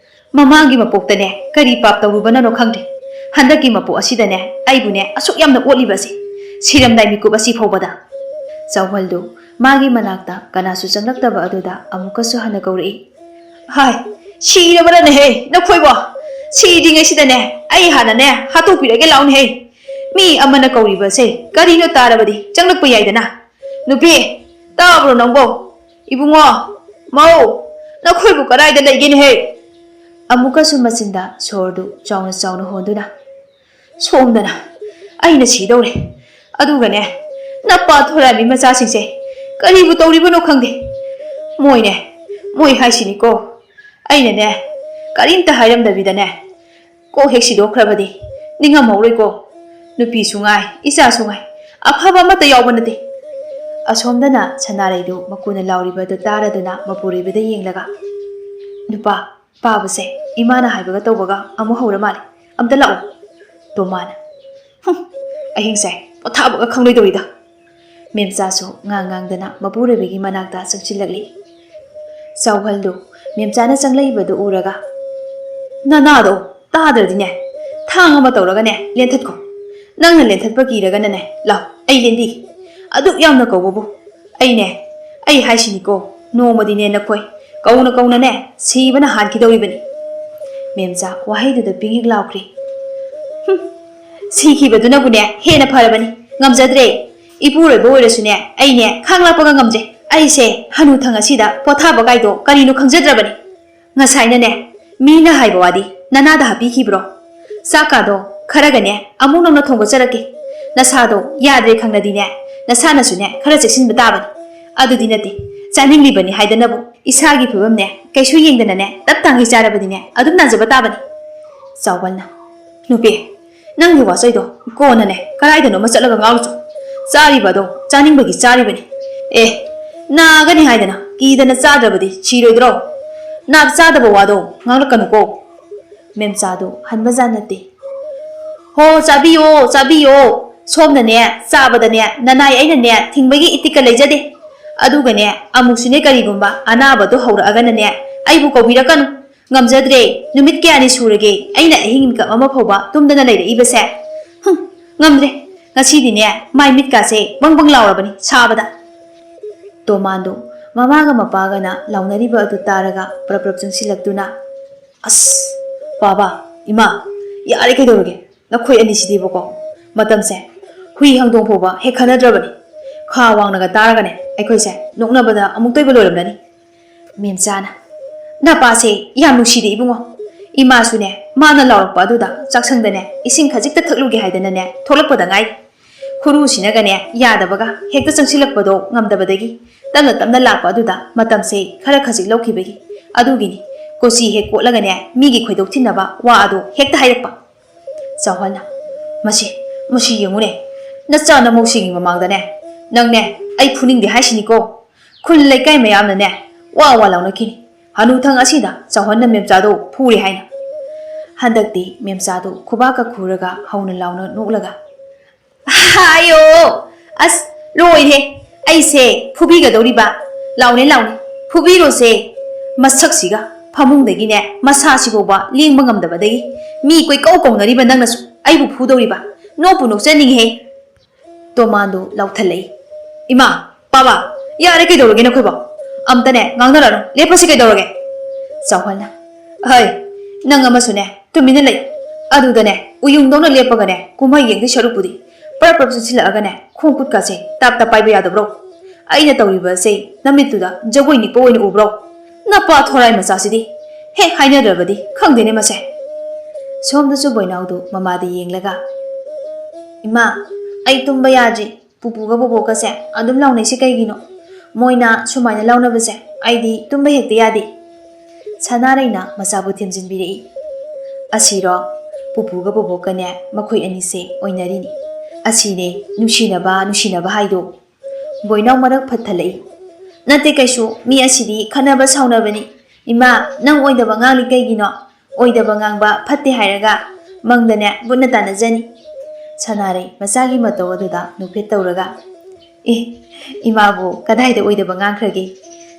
ꯃꯃꯥꯡꯒꯤ ꯃꯄꯣꯛꯇꯅꯦ ꯀꯔꯤ ꯄꯥꯞ ꯇꯧꯔꯨꯕꯅꯅꯣ ꯈꯪꯗꯦ, ꯍꯟꯗꯛꯀꯤ ꯃꯄꯣꯛ ꯑꯁꯤꯗꯅꯦ ꯑꯩꯕꯨꯅꯦ ꯑꯁꯨꯛ ꯌꯥꯝꯅ ꯑꯣꯠꯂꯤꯕ ꯑꯁꯤ, ꯁꯤꯔꯝꯗꯥꯏ ꯃꯤꯀꯨꯞ ꯑꯁꯤ ꯐꯥꯎꯕꯗ꯫" ꯆꯥꯎꯍꯜꯗꯨ ꯃꯥꯒꯤ ꯃꯅꯥꯛꯇ ꯀꯅꯥꯁꯨ ꯆꯪꯂꯛꯇꯕ ꯑꯗꯨꯗ ꯑꯃꯨꯛꯀꯁꯨ ꯍꯟꯅ ꯀꯧꯔꯛꯏ꯫ "ꯍꯥꯏ, ꯁꯤꯔꯕ꯭ꯔꯅꯦꯍꯦ ꯅꯈꯣꯏꯕꯣ? ꯁꯤꯗ꯭ꯔꯤꯉꯩꯁꯤꯗꯅꯦ ꯑꯩ ꯍꯥꯟꯅꯅꯦ ꯍꯥꯠꯇꯣꯛꯄꯤꯔꯒꯦ ꯂꯥꯎꯅꯦꯍꯦ꯫ ꯃꯤ ꯑꯃꯅ ꯀꯧꯔꯤꯕꯁꯦ ꯀꯔꯤꯅꯣ ꯇꯥꯔꯕꯗꯤ ꯆꯪꯂꯛꯄ ꯌꯥꯏꯗꯅ꯫ ꯅꯨꯄꯤ, ꯇꯥꯕ꯭ꯔꯣ ꯅꯪꯕꯣ? ꯏꯕꯨꯡꯉꯣ, ꯃꯧ, ꯅꯈꯣꯏꯕꯨ ꯀꯗꯥꯏꯗ ꯂꯩꯒꯦꯅꯦꯍꯦ? ꯑꯃꯨꯛꯀꯁꯨ ꯃꯆꯤꯟꯗ ꯁꯣꯔꯗꯨ ꯆꯥꯎꯅ ꯆꯥꯎꯅ ꯍꯣꯟꯗꯨꯅ, "ꯁꯣꯝꯗꯅ ꯑꯩꯅ ꯁꯤꯗꯧꯔꯦ꯫ ꯑꯗꯨꯒꯅꯦ, ꯅꯄꯥ ꯊꯣꯔꯥꯃꯤ ꯃꯆꯥꯁꯤꯡꯁꯦ ꯀꯔꯤꯕꯨ ꯇꯧꯔꯤꯕꯅꯣ ꯈꯪꯗꯦ꯫ ꯃꯣꯏꯅꯦ, ꯃꯣꯏ ꯍꯥꯏꯁꯤꯅꯤꯀꯣ꯫ ꯑꯩꯅꯅꯦ, ꯀꯔꯤꯝꯇ ꯍꯥꯏꯔꯝꯗꯕꯤꯗꯅꯦ, ꯀꯣꯛ ꯍꯦꯛ ꯁꯤꯗꯣꯛꯈ꯭ꯔꯕꯗꯤ ꯅꯤꯡꯉꯝꯍꯧꯔꯣꯏꯀꯣ꯫ ꯅꯨꯄꯤꯁꯨ ꯉꯥꯏ, ꯏꯆꯥꯁꯨ ꯉꯥꯏ, ꯑꯐꯕ ꯑꯃꯠꯇ ꯌꯥꯎꯕ ꯅꯠꯇꯦ꯫" ꯑꯁꯣꯝꯗꯅ ꯁꯅꯥꯔꯩꯗꯨ ꯃꯀꯨꯅ ꯂꯥꯎꯔꯤꯕꯗꯨ ꯇꯥꯔꯗꯨꯅ ꯃꯄꯨꯔꯣꯏꯕꯗ ꯌꯦꯡꯂꯒ, "ꯅꯨꯄꯥ, ꯄꯥꯕꯁꯦ ꯏꯃꯥꯅ ꯍꯥꯏꯕꯒ ꯇꯧꯕꯒ ꯑꯃꯨꯛ ꯍꯧꯔ ꯃꯥꯜꯂꯦ꯫ ꯑꯝꯇ ꯂꯥꯛꯑꯣ꯫" ꯇꯣꯃꯥꯅ, "ꯍꯨꯝ, ꯑꯍꯤꯡꯁꯦ ꯄꯣꯊꯥꯕꯒ ꯈꯪꯂꯣꯏꯗꯧꯔꯤꯗ꯫" ꯃꯦꯝꯆꯥꯁꯨ ꯉꯥꯡ ꯉꯥꯡꯗꯅ ꯃꯄꯨꯔꯣꯏꯕꯒꯤ ꯃꯅꯥꯛꯇ ꯆꯪꯁꯤꯜꯂꯛꯂꯤ꯫ ꯆꯥꯎꯍꯜꯗꯨ ꯃꯦꯝꯆꯥꯅ ꯆꯪꯂꯛꯏꯕꯗꯨ ꯎꯔꯒ, "ꯅꯅꯥꯗꯣ ꯇꯥꯗ꯭ꯔꯗꯤꯅꯦ, ꯊꯥꯡ ꯑꯃ ꯇꯧꯔꯒꯅꯦ ꯂꯦꯟꯊꯠꯈꯣ꯫ ꯅꯪꯅ ꯂꯦꯟꯊꯠꯄ ꯀꯤꯔꯒꯅꯅꯦ, ꯂꯥꯎ, ꯑꯩ ꯂꯦꯟꯕꯤꯒꯦ꯫ ꯑꯗꯨꯛ ꯌꯥꯝꯅ ꯀꯧꯕꯕꯨ꯫ ꯑꯩꯅꯦ, ꯑꯩ ꯍꯥꯏꯁꯤꯅꯤꯀꯣ, ꯅꯣꯡꯃꯗꯤꯅꯦ ꯅꯈꯣꯏ ꯀꯧꯅ ꯀꯧꯅꯅꯦ ꯁꯤꯕꯅ ꯍꯥꯠꯈꯤꯗꯧꯔꯤꯕꯅꯤ꯫" ꯃꯦꯝꯆꯥ ꯋꯥꯍꯩꯗꯨꯗ ꯄꯤꯡ ꯍꯦꯛ ꯂꯥꯎꯈ꯭ꯔꯤ꯫ "ꯍꯨꯝ, ꯁꯤꯈꯤꯕꯗꯨꯅꯕꯨꯅꯦ ꯍꯦꯟꯅ ꯐꯔꯕꯅꯤ꯫ ꯉꯝꯖꯗ꯭ꯔꯦ꯫ ꯏꯄꯨꯔꯣꯏꯕ ꯑꯣꯏꯔꯁꯨꯅꯦ, ꯑꯩꯅꯦ ꯈꯥꯡ ꯂꯥꯛꯄꯒ ꯉꯝꯖꯩ꯫ ꯑꯩꯁꯦ ꯍꯅꯨꯊꯪ ꯑꯁꯤꯗ ꯄꯣꯊꯥꯕ ꯀꯥꯏꯗꯣ ꯀꯔꯤꯅꯣ ꯈꯪꯖꯗ꯭ꯔꯕꯅꯤ꯫ ꯉꯁꯥꯏꯅꯅꯦ, ꯃꯤꯅ ꯍꯥꯏꯕ ꯋꯥꯗꯤ ꯅꯅꯥꯗ ꯍꯥꯞꯄꯤꯈꯤꯕ꯭ꯔꯣ? ꯆꯥꯛꯀꯥꯗꯣ ꯈꯔꯒꯅꯦ ꯑꯃꯨꯛ ꯅꯧꯅ ꯊꯣꯡꯒꯠꯆꯔꯛꯀꯦ꯫ ꯅꯁꯥꯗꯣ ꯌꯥꯗ꯭ꯔꯦ ꯈꯪꯂꯗꯤꯅꯦ, ꯅꯁꯥꯅꯁꯨꯅꯦ ꯈꯔ ꯆꯦꯛꯁꯤꯟꯕ ꯇꯥꯕꯅꯤ꯫ ꯑꯗꯨꯗꯤ ꯅꯠꯇꯦ, ꯆꯥꯅꯤꯡꯂꯤꯕꯅꯤ ꯍꯥꯏꯗꯅꯕꯨ ꯏꯁꯥꯒꯤ ꯐꯤꯕꯝꯅꯦ ꯀꯩꯁꯨ ꯌꯦꯡꯗꯅꯅꯦ ꯇꯞ ꯇꯥꯡꯒꯩ ꯆꯥꯔꯕꯗꯤꯅꯦ ꯑꯗꯨꯝ ꯅꯥꯖꯕ ꯇꯥꯕꯅꯤ꯫" ꯆꯥꯎꯕꯜꯅ, "ꯅꯨꯄꯤ, ꯅꯪꯒꯤ ꯋꯥꯆꯩꯗꯣ ꯀꯣꯟꯅꯅꯦ ꯀꯗꯥꯏꯗꯅꯣꯃ ꯆꯠꯂꯒ ꯉꯥꯎꯔꯨꯆꯣ꯫ ꯆꯥꯔꯤꯕ ꯑꯗꯣ ꯆꯥꯅꯤꯡꯕꯒꯤ ꯆꯥꯔꯤꯕꯅꯤ꯫ ꯑꯦ, ꯅꯥꯒꯅꯤ ꯍꯥꯏꯗꯅ ꯀꯤꯗꯅ ꯆꯥꯗ꯭ꯔꯕꯗꯤ ꯁꯤꯔꯣꯏꯗ꯭ꯔꯣ? ꯅꯥ ꯆꯥꯗꯕ ꯋꯥꯗꯣ ꯉꯥꯡꯂꯛꯀꯅꯨꯀꯣ꯫" ꯃꯦꯝꯆꯥꯗꯣ ꯍꯟꯕꯖꯥꯠ ꯅꯠꯇꯦ꯫ "ꯍꯣ, ꯆꯥꯕꯤꯌꯣ, ꯆꯥꯕꯤꯌꯣ꯫ ꯁꯣꯝꯅꯅꯦ ꯆꯥꯕꯗꯅꯦ ꯅꯅꯥꯏ ꯑꯩꯅꯅꯦ ꯊꯤꯡꯕꯒꯤ ꯏꯇꯤꯛꯀ ꯂꯩꯖꯗꯦ꯫ ꯑꯗꯨꯒꯅꯦ ꯑꯃꯨꯛꯁꯨꯅꯦ ꯀꯔꯤꯒꯨꯝꯕ ꯑꯅꯥꯕꯗꯣ ꯍꯧꯔꯛꯑꯒꯅꯅꯦ ꯑꯩꯕꯨ ꯀꯧꯕꯤꯔꯛꯀꯅꯨ꯫ ꯉꯝꯖꯗ꯭ꯔꯦ꯫ ꯅꯨꯃꯤꯠ ꯀꯌꯥꯅꯤ ꯁꯨꯔꯒꯦ ꯑꯩꯅ ꯑꯍꯤꯡ ꯃꯤꯀꯞ ꯑꯃ ꯐꯥꯎꯕ ꯇꯨꯝꯗꯅ ꯂꯩꯔꯛꯏꯕꯁꯦ? ꯍꯨꯝ, ꯉꯝꯗ꯭ꯔꯦ꯫ ꯉꯁꯤꯗꯤꯅꯦ ꯃꯥꯏ ꯃꯤꯠꯀꯥꯁꯦ ꯕꯪ ꯕꯪ ꯂꯥꯎꯔꯕꯅꯤ ꯁꯥꯕꯗ꯫" ꯇꯣꯃꯥꯟꯗꯣ ꯃꯃꯥꯒ ꯃꯄꯥꯒꯅ ꯂꯥꯎꯅꯔꯤꯕ ꯑꯗꯨ ꯇꯥꯔꯒ ꯄ꯭ꯔꯞ ꯄ꯭ꯔꯞ ꯆꯪꯁꯤꯜꯂꯛꯇꯨꯅ, "ꯑꯁ, ꯄꯥꯕ, ꯏꯃꯥ, ꯌꯥꯔꯦ ꯀꯩꯗꯧꯔꯒꯦ? ꯅꯈꯣꯏ ꯑꯅꯤꯁꯤꯗꯤꯕꯀꯣ, ꯃꯇꯝꯁꯦ ꯍꯨꯏ ꯍꯪꯗꯣꯡ ꯐꯥꯎꯕ ꯍꯦꯛ ꯈꯟꯅꯗ꯭ꯔꯕꯅꯤ꯫ ꯈꯥ ꯋꯥꯡꯅꯒ ꯇꯥꯔꯒꯅꯦ ꯑꯩꯈꯣꯏꯁꯦ ꯅꯣꯛꯅꯕꯗ ꯑꯃꯨꯛꯇꯣꯏꯕ ꯂꯣꯏꯔꯝꯂꯅꯤ꯫ ꯃꯦꯝꯆꯥꯅ, "ꯅꯄꯥꯁꯦ ꯌꯥꯝ ꯅꯨꯡꯁꯤꯗꯦ ꯏꯕꯨꯡꯉꯣ꯫ ꯏꯃꯥꯁꯨꯅꯦ ꯃꯥꯅ ꯂꯥꯎꯔꯛꯄ ꯑꯗꯨꯗ ꯆꯥꯛꯁꯪꯗꯅꯦ ꯏꯁꯤꯡ ꯈꯖꯤꯛꯇ ꯊꯛꯂꯨꯒꯦ ꯍꯥꯏꯗꯅꯅꯦ ꯊꯣꯛꯂꯛꯄꯗ ꯉꯥꯏꯔꯤ꯫ ꯈꯨꯔꯨꯁꯤꯅꯒꯅꯦ ꯌꯥꯗꯕꯒ ꯍꯦꯛꯇ ꯆꯪꯁꯤꯜꯂꯛꯄꯗꯣ ꯉꯝꯗꯕꯗꯒꯤ ꯇꯞꯅ ꯇꯞꯅ ꯂꯥꯛꯄ ꯑꯗꯨꯗ ꯃꯇꯝꯁꯦ ꯈꯔ ꯈꯖꯤꯛ ꯂꯧꯈꯤꯕꯒꯤ ꯑꯗꯨꯒꯤꯅꯤ꯫ ꯀꯣꯆꯤ ꯍꯦꯛ ꯀꯣꯠꯂꯒꯅꯦ ꯃꯤꯒꯤ ꯈꯣꯏꯗꯧ ꯊꯤꯟꯅꯕ ꯋꯥ ꯑꯗꯣ ꯍꯦꯛꯇ ꯍꯥꯏꯔꯛꯄ꯫" ꯆꯥꯎꯍꯜꯅ, "ꯃꯁꯤ, ꯃꯁꯤ ꯌꯦꯡꯉꯨꯅꯦ, ꯅꯆꯥ ꯅꯃꯧꯁꯤꯡꯒꯤ ꯃꯃꯥꯡꯗꯅꯦ ꯅꯪꯅꯦ ꯑꯩ ꯐꯨꯅꯤꯡꯗꯦ ꯍꯥꯏꯁꯤꯅꯤꯀꯣ꯫ ꯈꯨꯜ ꯂꯩꯀꯥꯏ ꯃꯌꯥꯝꯅꯅꯦ ꯋꯥ ꯋꯥ ꯂꯥꯎꯅꯈꯤꯅꯤ꯫ ꯍꯅꯨꯊꯪ ꯑꯁꯤꯗ ꯆꯥꯎꯍꯟꯅ ꯃꯦꯝꯆꯥꯗꯣ ꯐꯨꯔꯦ ꯍꯥꯏꯅ꯫" ꯍꯟꯗꯛꯇꯤ ꯃꯦꯝꯆꯥꯗꯣ ꯈꯨꯕꯥꯛꯀ ꯈꯨꯔꯒ ꯍꯧꯅ ꯂꯥꯎꯅ ꯅꯣꯛꯂꯒ, "ꯑꯌꯣ! ꯑꯁ, ꯂꯣꯏꯔꯦ! ꯑꯩꯁꯦ ꯐꯨꯕꯤꯒꯗꯧꯔꯤꯕ? ꯂꯥꯎꯅꯦ, ꯂꯥꯎꯅꯦ, ꯐꯨꯕꯤꯔꯣꯁꯦ!" ꯃꯁꯛꯁꯤꯒ ꯐꯃꯨꯡꯗꯒꯤꯅꯦ ꯃꯁꯥꯁꯤꯐꯥꯎꯕ ꯂꯦꯡꯕ ꯉꯝꯗꯕꯗꯒꯤ ꯃꯤ ꯀꯣꯏꯀꯧ ꯀꯧꯅꯔꯤꯕ ꯅꯪꯅꯁꯨ ꯑꯩꯕꯨ ꯐꯨꯗꯧꯔꯤꯕ? ꯅꯣꯛꯄꯨ ꯅꯣꯛꯆꯅꯤꯡꯉꯤꯍꯦ꯫ ꯇꯣꯃꯥꯟꯗꯨ ꯂꯥꯎꯊꯠꯂꯛꯏ꯫ "ꯏꯃꯥ, ꯄꯥꯕ, ꯌꯥꯔꯦ, ꯀꯩꯗꯧꯔꯒꯦ ꯅꯈꯣꯏꯕꯣ? ꯑꯝꯇꯅꯦ ꯉꯥꯡꯅꯔꯅꯨ, ꯂꯦꯞꯄꯁꯤ ꯀꯩꯗꯧꯔꯒꯦ?" ꯆꯥꯎꯍꯜꯅ, "ꯍꯩ, ꯅꯪ ꯑꯃꯁꯨꯅꯦ ꯇꯨꯃꯤꯟꯅ ꯂꯩ꯫ ꯑꯗꯨꯗꯅꯦ ꯎꯌꯨꯡꯗꯧꯅ ꯂꯦꯞꯄꯒꯅꯦ ꯀꯨꯝꯍꯩ ꯌꯦꯡꯗꯣꯏ ꯁꯔꯨꯛꯄꯨꯗꯤ ꯄꯔꯞ ꯄꯔꯞ ꯆꯠꯁꯤꯜꯂꯛꯑꯒꯅꯦ ꯈꯣꯡ ꯈꯨꯠꯀꯥꯁꯦ ꯇꯥꯞ ꯇꯥꯞ ꯄꯥꯏꯕ ꯌꯥꯗꯕ꯭ꯔꯣ? ꯑꯩꯅ ꯇꯧꯔꯤꯕꯁꯦ ꯅꯃꯤꯠꯇꯨꯗ ꯖꯒꯣꯏ ꯅꯤꯛꯄ ꯑꯣꯏꯅ ꯎꯕ꯭ꯔꯣ? ꯅꯄꯥ ꯊꯣꯔꯥꯏ ꯃꯆꯥꯁꯤꯗꯤ ꯍꯦꯛ ꯍꯥꯏꯅꯗ꯭ꯔꯕꯗꯤ ꯈꯪꯗꯦꯅꯦ ꯃꯁꯦ꯫" ꯁꯣꯝꯗꯁꯨ ꯕꯣꯏꯅꯥꯎꯗꯨ ꯃꯃꯥꯗ ꯌꯦꯡꯂꯒ, "ꯏꯃꯥ, ꯑꯩ ꯇꯨꯝꯕ ꯌꯥꯗ꯭ꯔꯤ꯫ ꯄꯨꯄꯨꯒ ꯕꯣꯕꯣꯛꯀꯁꯦ ꯑꯗꯨꯝ ꯂꯥꯎꯅꯩꯁꯦ ꯀꯩꯒꯤꯅꯣ? ꯃꯣꯏꯅ ꯁꯨꯃꯥꯏꯅ ꯂꯥꯎꯅꯕꯁꯦ ꯑꯩꯗꯤ ꯇꯨꯝꯕ ꯍꯦꯛꯇ ꯌꯥꯗꯦ꯫" ꯁꯅꯥꯔꯩꯅ ꯃꯆꯥꯕꯨ ꯊꯦꯝꯖꯤꯟꯕꯤꯔꯛꯏ꯫ "ꯑꯁꯤꯔꯣ? ꯄꯨꯄꯨꯒ ꯕꯣꯕꯣꯛꯀꯅꯦ ꯃꯈꯣꯏ ꯑꯅꯤꯁꯦ ꯑꯣꯏꯅꯔꯤꯅꯤ꯫ ꯑꯁꯤꯅꯦ ꯅꯨꯡꯁꯤꯅꯕ, ꯅꯨꯡꯁꯤꯅꯕ ꯍꯥꯏꯗꯣ꯫" ꯕꯣꯏꯅꯥꯎ ꯃꯔꯛ ꯐꯠꯊꯠꯂꯛꯏ꯫ "ꯅꯠꯇꯦ ꯀꯩꯁꯨ, ꯃꯤ ꯑꯁꯤꯗꯤ ꯈꯠꯅꯕ ꯁꯥꯎꯅꯕꯅꯤ꯫ ꯏꯃꯥ, ꯅꯪ ꯑꯣꯏꯗꯕ ꯉꯥꯡꯂꯤ ꯀꯩꯒꯤꯅꯣ? ꯑꯣꯏꯗꯕ ꯉꯥꯡꯕ ꯐꯠꯇꯦ ꯍꯥꯏꯔꯒ ꯃꯪꯗꯅꯦ ꯕꯨꯠꯅ ꯇꯥꯟꯅꯖꯅꯤ꯫" ꯁꯅꯥꯔꯩ ꯃꯆꯥꯒꯤ ꯃꯇꯧ ꯑꯗꯨꯗ ꯅꯣꯛꯐꯦꯠ ꯇꯧꯔꯒ, "ꯑꯦ, ꯏꯃꯥꯕꯨ ꯀꯗꯥꯏꯗ ꯑꯣꯏꯗꯕ ꯉꯥꯡꯈ꯭ꯔꯒꯦ?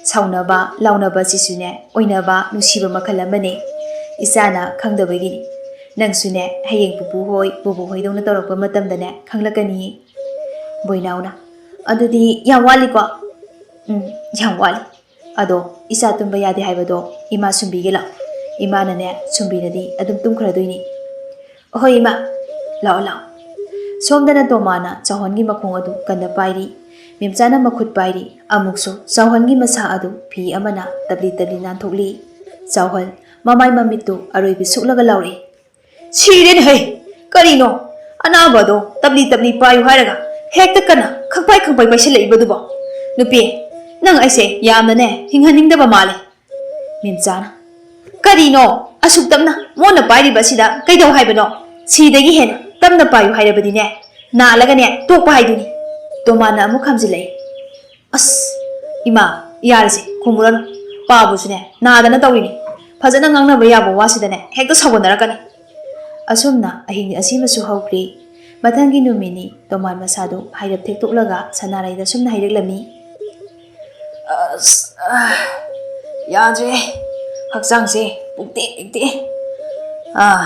ꯁꯥꯎꯅꯕ, ꯂꯥꯎꯅꯕ ꯑꯁꯤꯁꯨꯅꯦ ꯑꯣꯏꯅꯕ, ꯅꯨꯡꯁꯤꯕ ꯃꯈꯜ ꯑꯃꯅꯦ꯫ ꯏꯆꯥꯅ ꯈꯪꯗꯕꯒꯤꯅꯤ꯫ ꯅꯪꯁꯨꯅꯦ ꯍꯌꯦꯡ ꯄꯨꯄꯨ ꯍꯣꯏ, ꯕꯣꯕꯣ ꯍꯣꯏꯗꯧꯅ ꯇꯧꯔꯛꯄ ꯃꯇꯝꯗꯅꯦ ꯈꯪꯂꯛꯀꯅꯤꯌꯦ꯫" ꯕꯣꯏꯅꯥꯎꯅ, "ꯑꯗꯨꯗꯤ ꯌꯥꯝ ꯋꯥꯠꯂꯤꯀꯣ?" "ꯎꯝ, ꯌꯥꯝ ꯋꯥꯠꯂꯤ꯫ ꯑꯗꯣ ꯏꯆꯥ ꯇꯨꯝꯕ ꯌꯥꯗꯦ ꯍꯥꯏꯕꯗꯣ ꯏꯃꯥ ꯁꯨꯝꯕꯤꯒꯦ ꯂꯥꯛꯑꯣ꯫ ꯏꯃꯥꯅꯅꯦ ꯁꯨꯝꯕꯤꯅꯗꯤ ꯑꯗꯨꯝ ꯇꯨꯝꯈ꯭ꯔꯗꯣꯏꯅꯤ꯫" "ꯑꯍꯣꯏ ꯏꯃꯥ, ꯂꯥꯛꯑꯣ, ꯂꯥꯛꯑꯣ꯫" ꯁꯣꯝꯗꯅ ꯇꯣꯃꯥꯅ ꯆꯥꯎꯍꯟꯒꯤ ꯃꯈꯣꯡ ꯑꯗꯨ ꯀꯟꯅ ꯄꯥꯏꯔꯤ꯫ ꯃꯦꯝꯆꯥꯅ ꯃꯈꯨꯠ ꯄꯥꯏꯔꯤ꯫ ꯑꯃꯨꯛꯁꯨ ꯆꯥꯎꯍꯟꯒꯤ ꯃꯁꯥ ꯑꯗꯨ ꯐꯤ ꯑꯃꯅ ꯇꯞꯂꯤ ꯇꯞꯂꯤ ꯅꯥꯟꯊꯣꯛꯂꯤ꯫ ꯆꯥꯎꯍꯟ ꯃꯃꯥꯏ ꯃꯃꯤꯠꯇꯨ ꯑꯔꯣꯏꯕꯤ ꯁꯨꯛꯂꯒ ꯂꯥꯎꯔꯛꯏ, "ꯁꯤꯔꯦꯅꯦ ꯍꯩ! ꯀꯔꯤꯅꯣ? ꯑꯅꯥꯕꯗꯣ ꯇꯞꯂꯤ ꯇꯞꯂꯤ ꯄꯥꯏꯌꯨ ꯍꯥꯏꯔꯒ ꯍꯦꯛꯇ ꯀꯟꯅ ꯈꯪꯄꯥꯏ ꯈꯪꯄꯥꯏ ꯄꯥꯏꯁꯤꯜꯂꯛꯏꯕꯗꯨꯕꯣ? ꯅꯨꯄꯤ, ꯅꯪ ꯑꯩꯁꯦ ꯌꯥꯝꯅꯅꯦ ꯍꯤꯡꯍꯟꯅꯤꯡꯗꯕ ꯃꯥꯜꯂꯦ꯫" ꯃꯦꯝꯆꯥꯅ, "ꯀꯔꯤꯅꯣ? ꯑꯁꯨꯛ ꯇꯞꯅ ꯃꯣꯟꯅ ꯄꯥꯏꯔꯤꯕ ꯑꯁꯤꯗ ꯀꯩꯗꯧ ꯍꯥꯏꯕꯅꯣ? ꯁꯤꯗꯒꯤ ꯍꯦꯟꯅ ꯇꯞꯅ ꯄꯥꯏꯌꯨ ꯍꯥꯏꯔꯕꯗꯤꯅꯦ, ꯅꯥꯜꯂꯒꯅꯦ ꯇꯣꯛꯄ ꯍꯥꯏꯗꯨꯅꯤ꯫" ꯇꯣꯃꯥꯟꯅ ꯑꯃꯨꯛ ꯈꯥꯝꯖꯤꯜꯂꯛꯏ꯫ "ꯑꯁ, ꯏꯃꯥ, ꯌꯥꯔꯦꯁꯦ, ꯈꯨꯝꯃꯨꯔꯅꯨ꯫ ꯄꯥꯕꯁꯨꯅꯦ ꯅꯥꯗꯅ ꯇꯧꯔꯤꯅꯤ꯫ ꯐꯖꯅ ꯉꯥꯡꯅꯕ ꯌꯥꯕ ꯋꯥꯁꯤꯗꯅꯦ ꯍꯦꯛꯇ ꯁꯥꯎꯒꯠꯅꯔꯛꯀꯅꯤ꯫" ꯑꯁꯨꯝꯅ ꯑꯍꯤꯡ ꯑꯁꯤꯃꯁꯨ ꯍꯧꯈ꯭ꯔꯤ꯫ ꯃꯊꯪꯒꯤ ꯅꯨꯃꯤꯠꯅꯤ ꯇꯣꯃꯥꯟ ꯃꯁꯥꯗꯨ ꯍꯥꯏꯔꯞ ꯊꯦꯛꯇꯣꯛꯂꯒ ꯁꯅꯥꯔꯩꯗ ꯁꯨꯝꯅ ꯍꯥꯏꯔꯛꯂꯝꯃꯤ, "ꯑꯁ, ꯑꯥ, ꯌꯥꯗ꯭ꯔꯦ꯫ ꯍꯛꯆꯥꯡꯁꯦ ꯄꯨꯛꯇꯦꯛ ꯍꯦꯛ ꯇꯦꯛꯑꯦ꯫ ꯑꯥ,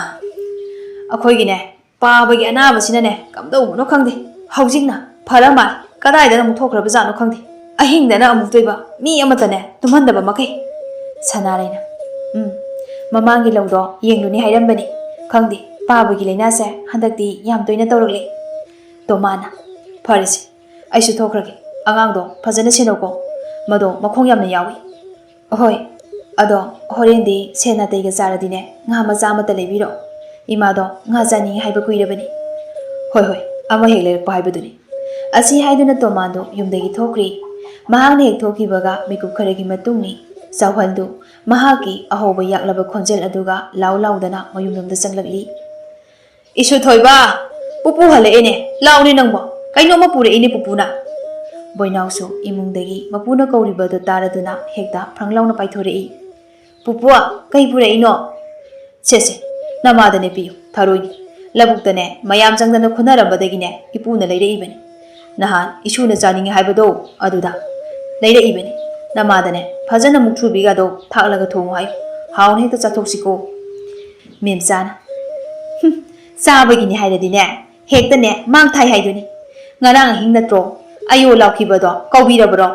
ꯑꯩꯈꯣꯏꯒꯤꯅꯦ ꯄꯥꯕꯒꯤ ꯑꯅꯥꯕꯁꯤꯅꯅꯦ ꯀꯝꯗꯧꯕꯅꯣ ꯈꯪꯗꯦ꯫ ꯍꯧꯖꯤꯛꯅ ꯐꯔ ꯃꯥꯜꯂꯦ꯫ ꯀꯗꯥꯏꯗꯅ ꯑꯃꯨꯛ ꯊꯣꯛꯈ꯭ꯔꯕꯖꯥꯠꯅꯣ ꯈꯪꯗꯦ꯫ ꯑꯍꯤꯡꯗꯅ ꯑꯃꯨꯛꯇꯣꯏꯕ꯫ ꯃꯤ ꯑꯃꯠꯇꯅꯦ ꯇꯨꯝꯍꯟꯗꯕ ꯃꯈꯩ꯫" ꯁꯅꯥꯔꯩꯅ, "ꯎꯝ, ꯃꯃꯥꯡꯒꯤ ꯂꯧꯗꯣ ꯌꯦꯡꯂꯨꯅꯤ ꯍꯥꯏꯔꯝꯕꯅꯤ꯫ ꯈꯪꯗꯦ, ꯄꯥꯕꯒꯤ ꯂꯥꯏꯅꯥꯁꯦ ꯍꯟꯗꯛꯇꯤ ꯌꯥꯝ ꯇꯣꯏꯅ ꯇꯧꯔꯛꯂꯦ꯫" ꯇꯣꯃꯥꯅ, "ꯐꯔꯦꯁꯦ, ꯑꯩꯁꯨ ꯊꯣꯛꯈ꯭ꯔꯒꯦ꯫ ꯑꯉꯥꯡꯗꯣ ꯐꯖꯅ ꯁꯦꯟꯅꯧꯀꯣ꯫ ꯃꯗꯣ ꯃꯈꯣꯡ ꯌꯥꯝꯅ ꯌꯥꯎꯏ꯫" "ꯑꯍꯣꯏ, ꯑꯗꯣ ꯍꯣꯔꯦꯟꯗꯤ ꯁꯦꯟ ꯅꯥꯇꯩꯒ ꯆꯥꯔꯗꯤꯅꯦ, ꯉꯥ ꯃꯆꯥ ꯑꯃꯠꯇ ꯂꯩꯕꯤꯔꯛꯑꯣ꯫ ꯏꯃꯥꯗꯣ ꯉꯥ ꯆꯥꯅꯤꯡꯉꯤ ꯍꯥꯏꯕ ꯀꯨꯏꯔꯕꯅꯤ꯫" "ꯍꯣꯏ, ꯍꯣꯏ, ꯑꯃ ꯍꯦꯛ ꯂꯩꯔꯛꯄ ꯍꯥꯏꯕꯗꯨꯅꯤ꯫" ꯑꯁꯤ ꯍꯥꯏꯗꯨꯅ ꯇꯣꯃꯥꯟꯗꯣ ꯌꯨꯝꯗꯒꯤ ꯊꯣꯛꯈ꯭ꯔꯤ꯫ ꯃꯍꯥꯛꯅ ꯍꯦꯛ ꯊꯣꯛꯈꯤꯕꯒ ꯃꯤꯀꯨꯞ ꯈꯔꯒꯤ ꯃꯇꯨꯡꯅꯤ ꯆꯥꯎꯍꯟꯗꯨ ꯃꯍꯥꯛꯀꯤ ꯑꯍꯧꯕ ꯌꯥꯛꯂꯕ ꯈꯣꯟꯖꯦꯜ ꯑꯗꯨꯒ ꯂꯥꯎ ꯂꯥꯎꯗꯅ ꯃꯌꯨꯝꯂꯣꯝꯗ ꯆꯪꯂꯛꯂꯤ꯫ "ꯏꯁꯨ ꯊꯣꯏꯕ, ꯄꯨꯄꯨ ꯍꯜꯂꯛꯑꯦꯅꯦ, ꯂꯥꯎꯅꯦ ꯅꯪꯕꯣ, ꯀꯩꯅꯣꯝꯃ ꯄꯨꯔꯛꯏꯅꯦ ꯄꯨꯄꯨꯅ꯫" ꯕꯣꯏꯅꯥꯎꯁꯨ ꯏꯃꯨꯡꯗꯒꯤ ꯃꯄꯨꯅ ꯀꯧꯔꯤꯕꯗꯨ ꯇꯥꯔꯗꯨꯅ ꯍꯦꯛꯇ ꯐ꯭ꯔꯪ ꯂꯥꯎꯅ ꯄꯥꯏꯊꯣꯔꯛꯏ꯫ "ꯄꯨꯄꯨ, ꯀꯩ ꯄꯨꯔꯛꯏꯅꯣ?" "ꯁꯦ ꯁꯦ, ꯅꯃꯥꯗꯅꯦ ꯄꯤꯌꯨ, ꯊꯔꯣꯏꯅꯤ꯫ ꯂꯧꯕꯨꯛꯇꯅꯦ ꯃꯌꯥꯝ ꯆꯪꯗꯅ ꯈꯨꯟꯅꯔꯝꯕꯗꯒꯤꯅꯦ ꯏꯄꯨꯅ ꯂꯩꯔꯛꯏꯕꯅꯤ꯫ ꯅꯍꯥꯟ ꯏꯁꯨꯅ ꯆꯥꯅꯤꯡꯉꯤ ꯍꯥꯏꯕꯗꯣ ꯑꯗꯨꯗ ꯂꯩꯔꯛꯏꯕꯅꯤ꯫ ꯅꯃꯥꯗꯅꯦ ꯐꯖꯅ ꯃꯨꯛꯊ꯭ꯔꯨꯕꯤꯒꯗꯣ ꯊꯥꯛꯂꯒ ꯊꯣꯡꯉꯨ ꯍꯥꯏꯌꯨ, ꯍꯥꯎꯅ ꯍꯦꯛꯇ ꯆꯥꯊꯣꯛꯁꯤꯀꯣ꯫" ꯃꯦꯝꯆꯥꯅ, "ꯍꯨꯝ, ꯆꯥꯕꯒꯤꯅꯤ ꯍꯥꯏꯔꯗꯤꯅꯦ ꯍꯦꯛꯇꯅꯦ ꯃꯥꯡ ꯊꯥꯏ ꯍꯥꯏꯗꯨꯅꯤ꯫ ꯉꯔꯥꯡ ꯑꯍꯤꯡ ꯅꯠꯇ꯭ꯔꯣ ꯑꯌꯣ ꯂꯥꯎꯈꯤꯕꯗꯣ, ꯀꯧꯕꯤꯔꯕ꯭ꯔꯣ?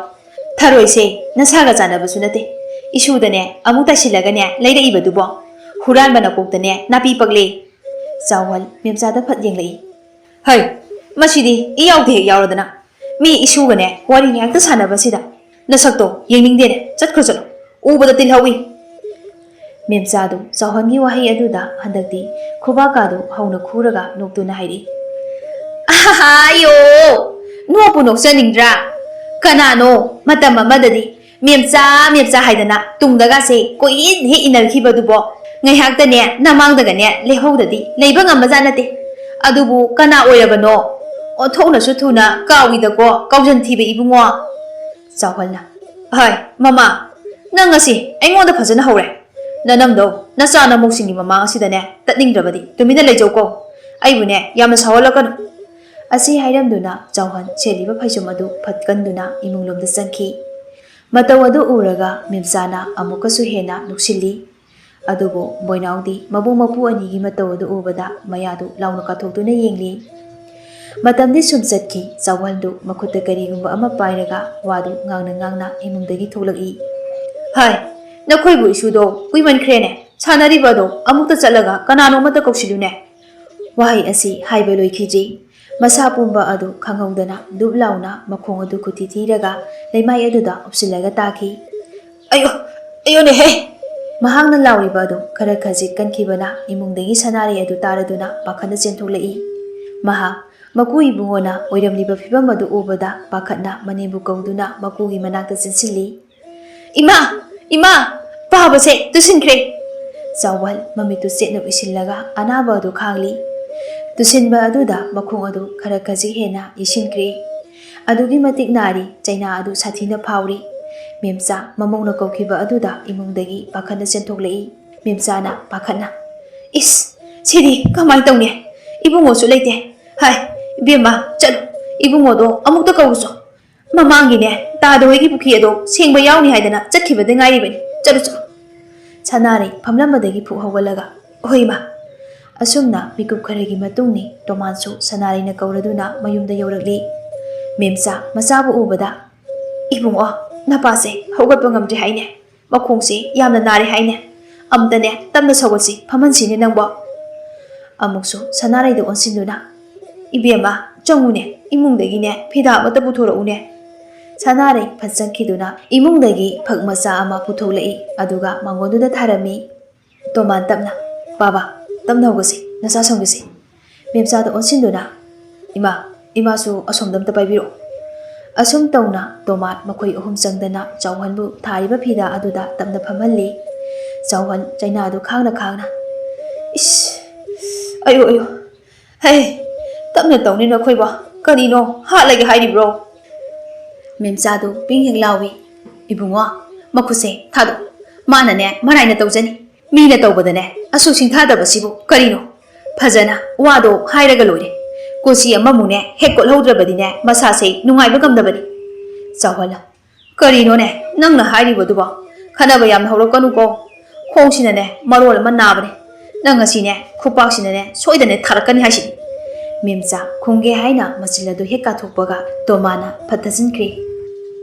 ꯊꯔꯣꯏꯁꯦ ꯅꯁꯥꯒ ꯆꯥꯟꯅꯕꯁꯨ ꯅꯠꯇꯦ꯫ ꯏꯁꯨꯗꯅꯦ ꯑꯃꯨꯛ ꯇꯥꯏꯁꯤꯜꯂꯒꯅꯦ ꯂꯩꯔꯛꯏꯕꯗꯨꯕꯣ? ꯍꯨꯔꯥꯟꯕ ꯅꯀꯣꯛꯇꯅꯦ ꯅꯥꯄꯤ ꯄꯛꯂꯦ꯫" ꯆꯥꯎꯍꯜ ꯃꯦꯝꯆꯥꯗ ꯐꯠ ꯌꯦꯡꯂꯛꯏ꯫ ꯍꯩ, ꯃꯁꯤꯗꯤ ꯏꯌꯥꯎꯗ ꯍꯦꯛ ꯌꯥꯎꯔꯗꯅ꯫ ꯃꯤ ꯏꯁꯨꯒꯅꯦ ꯋꯥꯔꯤ ꯉꯥꯏꯍꯥꯛꯇ ꯁꯥꯟꯅꯕꯁꯤꯗ꯫ ꯅꯁꯛꯇꯣ ꯌꯦꯡꯅꯤꯡꯗꯦꯅꯦ, ꯆꯠꯈ꯭ꯔꯣ ꯆꯠꯂꯣ, ꯎꯕꯗ ꯇꯤꯜꯍꯧꯏ꯫ ꯃꯦꯝꯆꯥꯗꯨ ꯆꯥꯎꯍꯟꯒꯤ ꯋꯥꯍꯩ ꯑꯗꯨꯗ ꯍꯟꯗꯛꯇꯤ ꯈꯨꯕꯥꯛꯀꯥꯗꯨ ꯍꯧꯅ ꯈꯨꯔꯒ ꯅꯣꯛꯇꯨꯅ ꯍꯥꯏꯔꯛꯏ꯫ ꯑꯍꯥꯍꯥ, ꯑꯌꯣ! ꯅꯣꯛꯄꯨ ꯅꯣꯛꯆꯅꯤꯡꯗ꯭ꯔꯥ? ꯀꯅꯥꯅꯣ ꯃꯇꯝ ꯑꯃꯗꯗꯤ ꯃꯦꯝꯆꯥ, ꯃꯦꯝꯆꯥ ꯍꯥꯏꯗꯅ ꯇꯨꯡꯗꯒꯁꯦ ꯀꯣꯏꯏꯟ ꯍꯦꯛ ꯏꯟꯅꯈꯤꯕꯗꯨꯕꯣ? ꯉꯥꯏꯍꯥꯛꯇꯅꯦ ꯅꯃꯥꯡꯗꯒꯅꯦ ꯂꯦꯍꯧꯗꯗꯤ ꯂꯩꯕ ꯉꯝꯕꯖꯥꯠ ꯅꯠꯇꯦ꯫ ꯑꯗꯨꯕꯨ ꯀꯅꯥ ꯑꯣꯏꯔꯕꯅꯣ? ꯑꯣꯟꯊꯣꯛꯅꯁꯨ ꯊꯨꯅ ꯀꯥꯎꯏꯗꯀꯣ, ꯀꯥꯎꯖꯟ ꯊꯤꯕ ꯏꯕꯨꯡꯉꯣ꯫ ꯆꯥꯎꯍꯜꯅ, ꯍꯣꯏ, ꯃꯃꯥ, ꯅꯪ ꯉꯁꯤ ꯑꯩꯉꯣꯟꯗ ꯐꯖꯅ ꯍꯧꯔꯦ꯫ ꯅꯅꯝꯗꯧ ꯅꯆꯥ ꯅꯃꯧꯁꯤꯡꯒꯤ ꯃꯃꯥꯡ ꯑꯁꯤꯗꯅꯦ ꯇꯠꯅꯤꯡꯗ꯭ꯔꯕꯗꯤ ꯇꯨꯃꯤꯟꯅ ꯂꯩꯖꯧꯀꯣ꯫ ꯑꯩꯕꯨꯅꯦ ꯌꯥꯝꯅ ꯁꯥꯎꯍꯜꯂꯛꯀꯅꯨ꯫ ꯑꯁꯤ ꯍꯥꯏꯔꯝꯗꯨꯅ ꯆꯥꯎꯍꯟ ꯁꯦꯠꯂꯤꯕ ꯐꯩꯖꯣꯝ ꯑꯗꯨ ꯐꯠꯀꯟꯗꯨꯅ ꯏꯃꯨꯡꯂꯣꯝꯗ ꯆꯪꯈꯤ꯫ ꯃꯇꯧ ꯑꯗꯨ ꯎꯔꯒ ꯃꯦꯝꯆꯥꯅ ꯑꯃꯨꯛꯀꯁꯨ ꯍꯦꯟꯅ ꯅꯣꯛꯁꯤꯜꯂꯤ꯫ ꯑꯗꯨꯕꯨ ꯕꯣꯏꯅꯥꯎꯗꯤ ꯃꯕꯨꯡ ꯃꯄꯨ ꯑꯅꯤꯒꯤ ꯃꯇꯧ ꯑꯗꯨ ꯎꯕꯗ ꯃꯌꯥꯗꯨ ꯂꯥꯎꯅ ꯀꯥꯊꯣꯛꯇꯨꯅ ꯌꯦꯡꯂꯤ꯫ ꯃꯇꯝꯗꯤ ꯁꯨꯝ ꯆꯠꯈꯤ꯫ ꯆꯥꯎꯍꯟꯗꯨ ꯃꯈꯨꯠꯇ ꯀꯔꯤꯒꯨꯝꯕ ꯑꯃ ꯄꯥꯏꯔꯒ ꯋꯥꯗꯨ ꯉꯥꯡꯅ ꯉꯥꯡꯅ ꯏꯃꯨꯡꯗꯒꯤ ꯊꯣꯛꯂꯛꯏ꯫ ꯍꯥꯏ, ꯅꯈꯣꯏꯕꯨ ꯏꯁꯨꯗꯣ ꯀꯨꯏꯃꯟꯈ꯭ꯔꯦꯅꯦ, ꯁꯥꯟꯅꯔꯤꯕ ꯑꯗꯣ ꯑꯃꯨꯛꯇ ꯆꯠꯂꯒ ꯀꯅꯥꯅꯣ ꯑꯃꯠꯇ ꯀꯧꯁꯤꯜꯂꯨꯅꯦ꯫ ꯋꯥꯍꯩ ꯑꯁꯤ ꯍꯥꯏꯕ ꯂꯣꯏꯈꯤꯗ꯭ꯔꯤ꯫ ꯃꯁꯥ ꯄꯨꯝꯕ ꯑꯗꯨ ꯈꯪꯍꯧꯗꯅ ꯗꯨꯞ ꯂꯥꯎꯅ ꯃꯈꯣꯡ ꯑꯗꯨ ꯈꯨꯠꯇꯤ ꯊꯤꯔꯒ ꯂꯩꯃꯥꯏ ꯑꯗꯨꯗ ꯎꯞꯁꯤꯜꯂꯒ ꯇꯥꯈꯤ꯫ ꯑꯌꯣ, ꯑꯌꯣꯅꯦꯍꯦ! ꯃꯍꯥꯛꯅ ꯂꯥꯎꯔꯤꯕ ꯑꯗꯨ ꯈꯔ ꯈꯖꯤꯛ ꯀꯟꯈꯤꯕꯅ ꯏꯃꯨꯡꯗꯒꯤ ꯁꯅꯥꯔꯩ ꯑꯗꯨ ꯇꯥꯔꯗꯨꯅ ꯄꯥꯈꯠꯅ ꯆꯦꯟꯊꯣꯛꯂꯛꯏ꯫ ꯃꯍꯥꯛ ꯃꯀꯨ ꯏꯕꯨꯡꯉꯣꯅ ꯑꯣꯏꯔꯝꯂꯤꯕ ꯐꯤꯕꯝ ꯑꯗꯨ ꯎꯕꯗ ꯄꯥꯈꯠꯅ ꯃꯅꯦꯝꯕꯨ ꯀꯧꯗꯨꯅ ꯃꯀꯨꯒꯤ ꯃꯅꯥꯛꯇ ꯆꯦꯟꯁꯤꯜꯂꯤ꯫ ꯏꯃꯥ! ꯏꯃꯥ! ꯄꯥꯕꯁꯦ ꯇꯨꯁꯤꯟꯈ꯭ꯔꯦ! ꯆꯥꯎꯕꯜ ꯃꯃꯤꯠꯇꯨ ꯆꯦꯠꯅ ꯎꯏꯁꯤꯜꯂꯒ ꯑꯅꯥꯕ ꯑꯗꯨ ꯈꯥꯡꯂꯤ꯫ ꯇꯨꯁꯤꯟꯕ ꯑꯗꯨꯗ ꯃꯈꯣꯡ ꯑꯗꯨ ꯈꯔ ꯈꯖꯤꯛ ꯍꯦꯟꯅ ꯌꯩꯁꯤꯟꯈ꯭ꯔꯦ꯫ ꯑꯗꯨꯒꯤ ꯃꯇꯤꯛ ꯅꯥꯔꯤ, ꯆꯩꯅꯥ ꯑꯗꯨ ꯁꯥꯊꯤꯅ ꯐꯥꯎꯔꯤ꯫ ꯃꯦꯝꯆꯥ ꯃꯃꯧꯅ ꯀꯧꯈꯤꯕ ꯑꯗꯨꯗ ꯏꯃꯨꯡꯗꯒꯤ ꯄꯥꯈꯠꯅ ꯆꯦꯟꯊꯣꯛꯂꯛꯏ꯫ ꯃꯦꯝꯆꯥꯅ ꯄꯥꯈꯠꯅ, "ꯏꯁ! ꯁꯤꯗꯤ ꯀꯃꯥꯏꯅ ꯇꯧꯅꯤ? ꯏꯕꯨꯡꯉꯣꯁꯨ ꯂꯩꯇꯦ꯫ ꯍꯥꯏ, ꯏꯕꯦꯝꯃ, ꯆꯠꯂꯨ, ꯏꯕꯨꯡꯉꯣꯗꯣ ꯑꯃꯨꯛꯇ ꯀꯧꯔꯨꯆꯣ꯫ ꯃꯃꯥꯡꯒꯤꯅꯦ, ꯇꯥꯗ ꯍꯣꯏꯒꯤ ꯄꯨꯈ꯭ꯔꯤ ꯑꯗꯣ ꯁꯦꯡꯕ ꯌꯥꯎꯅꯤ ꯍꯥꯏꯗꯅ ꯆꯠꯈꯤꯕꯗ ꯉꯥꯏꯔꯤꯕꯅꯤ꯫ ꯆꯠꯂꯨ, ꯆꯠꯂꯨ꯫" ꯁꯅꯥꯔꯩ ꯐꯝꯂꯝꯕꯗꯒꯤ ꯐꯨꯛ ꯍꯧꯒꯠꯂꯒ, "ꯍꯣꯏ, ꯏꯃꯥ꯫" ꯑꯁꯨꯝꯅ ꯃꯤꯀꯨꯞ ꯈꯔꯒꯤ ꯃꯇꯨꯡꯅꯤ ꯇꯣꯃꯥꯟꯁꯨ ꯁꯅꯥꯔꯩꯅ ꯀꯧꯔꯗꯨꯅ ꯃꯌꯨꯝꯗ ꯌꯧꯔꯛꯂꯤ꯫ ꯃꯦꯝꯆꯥ ꯃꯆꯥꯕꯨ ꯎꯕꯗ, "ꯏꯕꯨꯡꯉꯣ, ꯅꯄꯥꯁꯦ ꯍꯧꯒꯠꯄ ꯉꯝꯗ꯭ꯔꯦ ꯍꯥꯏꯅꯦ꯫ ꯃꯈꯣꯡꯁꯦ ꯌꯥꯝꯅ ꯅꯥꯔꯦ ꯍꯥꯏꯅꯦ꯫ ꯑꯝꯇꯅꯦ ꯇꯞꯅ ꯁꯧꯒꯠꯁꯤ, ꯐꯝꯍꯟꯁꯤꯅꯦ ꯅꯪꯕꯣ꯫" ꯑꯃꯨꯛꯁꯨ ꯁꯅꯥꯔꯩꯗ ꯑꯣꯟꯁꯤꯟꯗꯨꯅ, "ꯏꯕꯦꯝꯃ, ꯆꯪꯉꯨꯅꯦ, ꯏꯃꯨꯡꯗꯒꯤꯅꯦ ꯐꯤꯗꯥ ꯑꯃꯠꯇ ꯄꯨꯊꯣꯔꯛꯎꯅꯦ꯫" ꯁꯅꯥꯔꯩ ꯐꯠ ꯆꯪꯈꯤꯗꯨꯅ ꯏꯃꯨꯡꯗꯒꯤ ꯐꯛ ꯃꯆꯥ ꯑꯃ ꯄꯨꯊꯣꯛꯂꯛꯏ, ꯑꯗꯨꯒ ꯃꯉꯣꯟꯗꯨꯗ ꯊꯥꯔꯝꯃꯤ꯫ ꯇꯣꯃꯥꯟ ꯇꯞꯅ, "ꯕꯥꯕꯥ, ꯇꯞꯅ ꯍꯧꯒꯠꯁꯤ, ꯅꯆꯥ ꯁꯣꯝꯒꯤꯁꯤ꯫" ꯃꯦꯝꯆꯥꯗ ꯑꯣꯟꯁꯤꯟꯗꯨꯅ, "ꯏꯃꯥ, ꯏꯃꯥꯁꯨ ꯑꯁꯣꯝꯗ ꯑꯝꯇ ꯄꯥꯏꯕꯤꯔꯛꯑꯣ꯫" ꯑꯁꯨꯝ ꯇꯧꯅ ꯇꯣꯃꯥꯟ ꯃꯈꯣꯏ ꯑꯍꯨꯝ ꯆꯪꯗꯅ ꯆꯥꯎꯍꯟꯕꯨ ꯊꯥꯔꯤꯕ ꯐꯤꯗꯥ ꯑꯗꯨꯗ ꯇꯞꯅ ꯐꯝꯍꯜꯂꯤ꯫ ꯆꯥꯎꯍꯟ ꯆꯩꯅꯥꯗꯨ ꯈꯥꯡꯅ ꯈꯥꯡꯅ, "ꯏꯁ, ꯑꯌꯣ, ꯑꯌꯣ, ꯍꯩ, ꯇꯞꯅ ꯇꯧꯅꯤ ꯅꯈꯣꯏꯕꯣ꯫ ꯀꯔꯤꯅꯣ, ꯍꯥꯠꯂꯒꯦ ꯍꯥꯏꯔꯤꯕ꯭ꯔꯣ?" ꯃꯦꯝꯆꯥꯗꯨ ꯄꯤꯡ ꯍꯦꯛ ꯂꯥꯎꯏ꯫ "ꯏꯕꯨꯡꯉꯣ, ꯃꯈꯨꯠꯁꯦ ꯊꯥꯗꯣꯛ꯫ ꯃꯥꯅꯅꯦ ꯃꯔꯥꯏꯅ ꯇꯧꯖꯅꯤ꯫ ꯃꯤꯅ ꯇꯧꯕꯗꯅꯦ ꯑꯁꯨꯛ ꯁꯤꯡꯊꯥꯗꯕꯁꯤꯕꯨ ꯀꯔꯤꯅꯣ? ꯐꯖꯅ ꯋꯥꯗꯣ ꯍꯥꯏꯔꯒ ꯂꯣꯏꯔꯦ꯫ ꯀꯣꯆꯤ ꯑꯃꯃꯨꯛꯅꯦ ꯍꯦꯛ ꯀꯣꯠꯍꯧꯗ꯭ꯔꯕꯗꯤꯅꯦ ꯃꯁꯥꯁꯦ ꯅꯨꯡꯉꯥꯏꯕ ꯉꯝꯗꯕꯅꯤ꯫" ꯆꯥꯎꯍꯜꯂ, "ꯀꯔꯤꯅꯣꯅꯦ ꯅꯪꯅ ꯍꯥꯏꯔꯤꯕꯗꯨꯕꯣ? ꯈꯠꯅꯕ ꯌꯥꯝꯅ ꯍꯧꯔꯛꯀꯅꯨꯀꯣ꯫ ꯈꯣꯡꯁꯤꯅꯅꯦ ꯃꯔꯣꯜ ꯑꯃ ꯅꯥꯕꯅꯦ꯫ ꯅꯪ ꯉꯁꯤꯅꯦ ꯈꯨꯄꯥꯛꯁꯤꯅꯅꯦ ꯁꯣꯏꯗꯅ ꯊꯥꯔꯛꯀꯅꯤ ꯍꯥꯏꯁꯤꯅꯤ꯫" ꯃꯦꯝꯆꯥ ꯈꯨꯝꯒꯦ ꯍꯥꯏꯅ ꯃꯆꯤꯜ ꯑꯗꯨ ꯍꯦꯛ ꯀꯥꯊꯣꯛꯄꯒ ꯇꯣꯃꯥꯅ ꯐꯠ ꯊꯥꯖꯤꯟꯈ꯭ꯔꯦ꯫